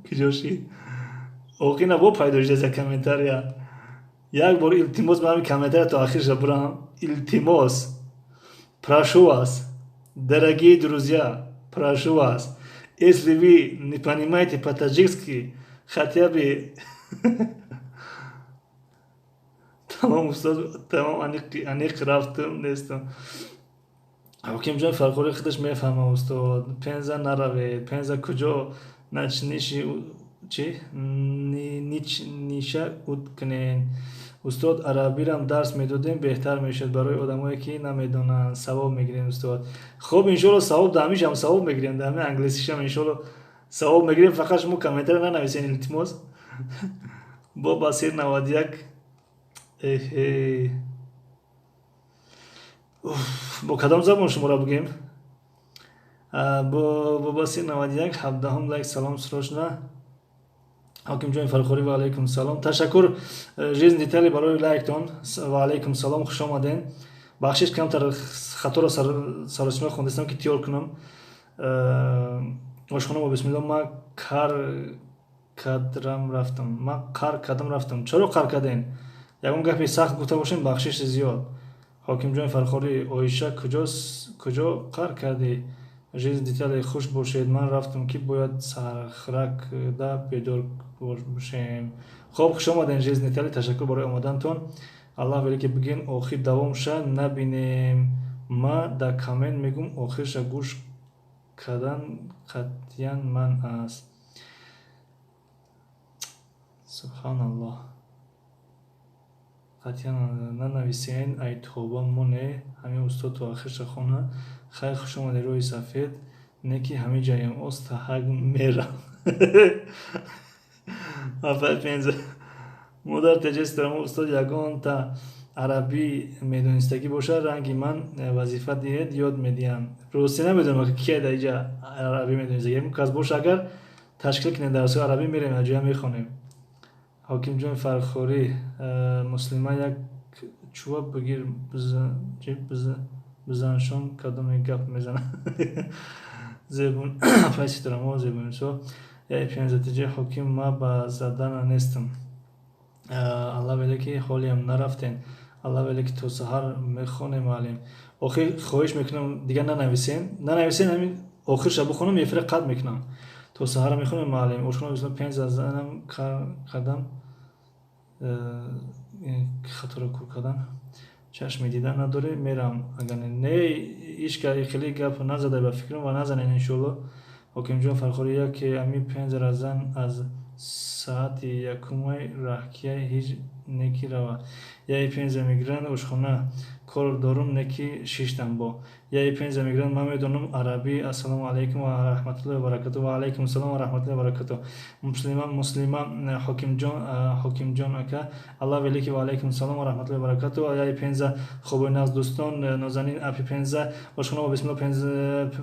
куҷо шид? Оқина бо пайдо шуда комментария. Як бор, илтимос, ман комментария то ахирша бурам. Илтимос, прошу вас, дорогие друзья, прошу вас, если вы не понимаете по-таджикски, хотя бы. Тамом, устод, тамом, аниқ рафтам, нестам. Ҳокимҷон Фархорӣ худаш мефаҳма, устод. Пенза наравед. Пенза куҷо? Начниши чи ниша уд кунен. Устод, арабирам дарс медодем, беҳтар мешуд барои одамое ки намедонанд, савоб мегирем, устод. Хуб, иншоалло, савоб да ҳамишам савоб мегирем, да ҳамин англисишам иншоалло савоб мегирем. Фақат шумо комментария нанависен, илтимос. Бо Басир 91. Эҳе, бо кадом забон шуморо бигем? Бо Басир 91, 17-ум лайк, салом, срочно. Ҳокимҷони Фархорӣ, ва алайкум салом, ташаккур, Жизнь детали, барои лайктон. Ва алайкум салом, хуш омаден. Бахшиш, камтар хаторо саросима хондастам ки тиёр кунам. Ошхона бо бисмилло, ма кар кадрам рафтам, ма қар кардам рафтам. Чаро қар кардем? Ягон гапи сахт гуфта бошем, бахшиши зиёд. Ҳокимҷони Фархорӣ, Оиша, куҷо қар кардӣ? Жизнь детали, хуш бошед, ман рафтам, ки бояд сархракда бедор бошем. Хоб, хуш омадем, Жизнь детали, ташаккур барои омадантон. Аллоҳ велики, бигин, охир давом ша набинем. Ма дар коммент мегӯм, охирша гӯш кардан қатъиян манъ аст. Субҳаналлоҳ. Қатъиян нанависен, ай тоба моне, ҳамин устод то охирша хона. Хайр, хуш омадед, рӯи сафед. Не ки ҳамин ҷаям оста ҳаг мерам. Апай Пенза. Модар теҷестарам, устод ягонта арабӣ медонистагӣ бошад, ранги ман вазифа диҳед, ёд медиҳам. Рости намедонам ки дар иҷа арабӣ медонистагӣ. Ягон кас боша, агар ташкил кунем дарсҳои арабӣ, мерем аҷоя мехонем. Ҳокимҷон Фархорӣ, муслима як чӯба бигир, бизаншон, кадоме гап мезанад. Зебун апай Ситорамо, Зебунисо, яй Пензатиҷи ҳоким, ма ба задана нестам. Алла веле ки ҳолиам нарафтен. Алла веле ки то саҳар мехонем, маълим. Охир хоҳиш мекунам, дигар нанависен. Нанависен, ҳамин охирша бихонам, эфира қатъ мекунам. То саҳара мехонем, маълим. Ошхона бисмилла Пенза занам кардам. Хаторо кур кардам. Чашми дидан надорӣ, мерам. Агар не, ишка хеле гап назадай ба фикрам ва назанен иншоалло. Ҳокимҷон Фархорӣ, яке ами Пензара зан аз саати якумай раҳкияй ҳеҷ неки рава. Яй Пенза мегиранд, ошхона кор дорум, неки шиштам бо. Яй Пенза мегиранд, ман медонам арабӣ. Ассалому алайкум ва раҳматуллоҳи ва баракатуҳ. Ва алайкум ассалом ва раҳматуллоҳи ва баракатуҳ. Муслима, муслима, Ҳокимҷон, Ҳокимҷон ака, Аллах велики, ва алайкум ассалом ва раҳматуллоҳи ва баракатуҳ. Яй Пенза, хобои нағз дӯстон, Нозанин апи Пенза, ошхона бо бисмилла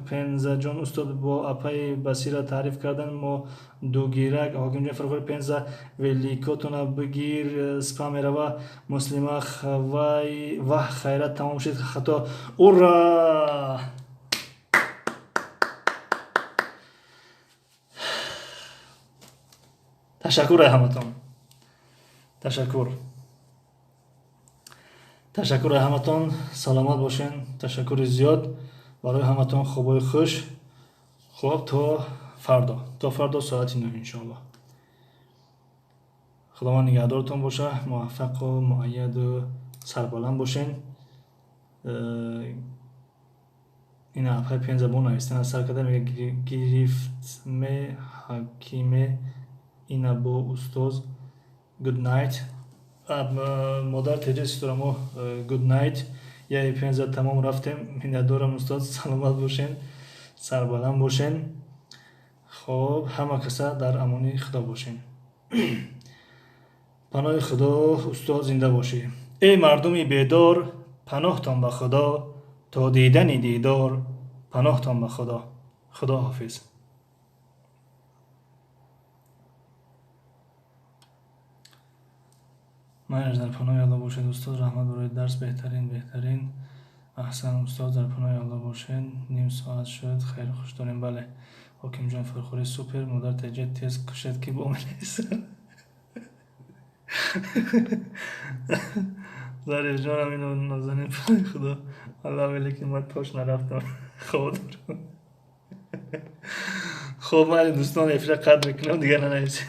Пензаҷон, устод бо апаи Басира таъриф кардан мо дугирак. Ҳокимҷон Фархорӣ, Пенза великотона бигир, спа мерава. Муслима, вай ваҳ, хайрат тамом шуд, хато. Ура! Ташаккур ай ҳаматон. Ташаккур. Ташаккур ай ҳаматон, саломат бошен. Ташаккури зиёд барои ҳаматон, хобои хуш. Хоб, то фардо. То фардо соати 9 иншоаллоҳ. Худованд нигаҳдоротон боша, муваффақу муайяду сарбаланд бошен. Ин апай Пенза бо навистан аз сар карда мега гирифтме ҳакиме ина бо устоз. Good night. Модар теҷа Ситорамо, good night. Яй Пенза тамом рафтем. Миннатдорам устод, саломат бошен, сарбаланд бошен. Хоб, ҳама каса дар амони Худо бошен. Паноҳи Худо, устод, зинда бошӣ. Эй мардуми бедор, паноҳтон ба Худо, то дидани дидор, паноҳтон ба Худо. Худо ҳофиз. Майраш, дар паноҳи Аллоҳ бошед, устод, раҳмат барои дарс, беҳтарин, беҳтарин. Аҳсан устод, дар паноҳи Аллоҳ бошед. Ним соат шуд, хайру хуш дорем, бале. Ҳокимҷон Фархорӣ, супер, модар теҷа тез кушед ки бо менависад. Зарифҷонам ино Нозанин, паноҳи Худо. Аллах веле ки ман тош нарафтам. Хоб дорам. Хоб, майли дӯстон, эфира қатъ мекунам, дигар нанависем.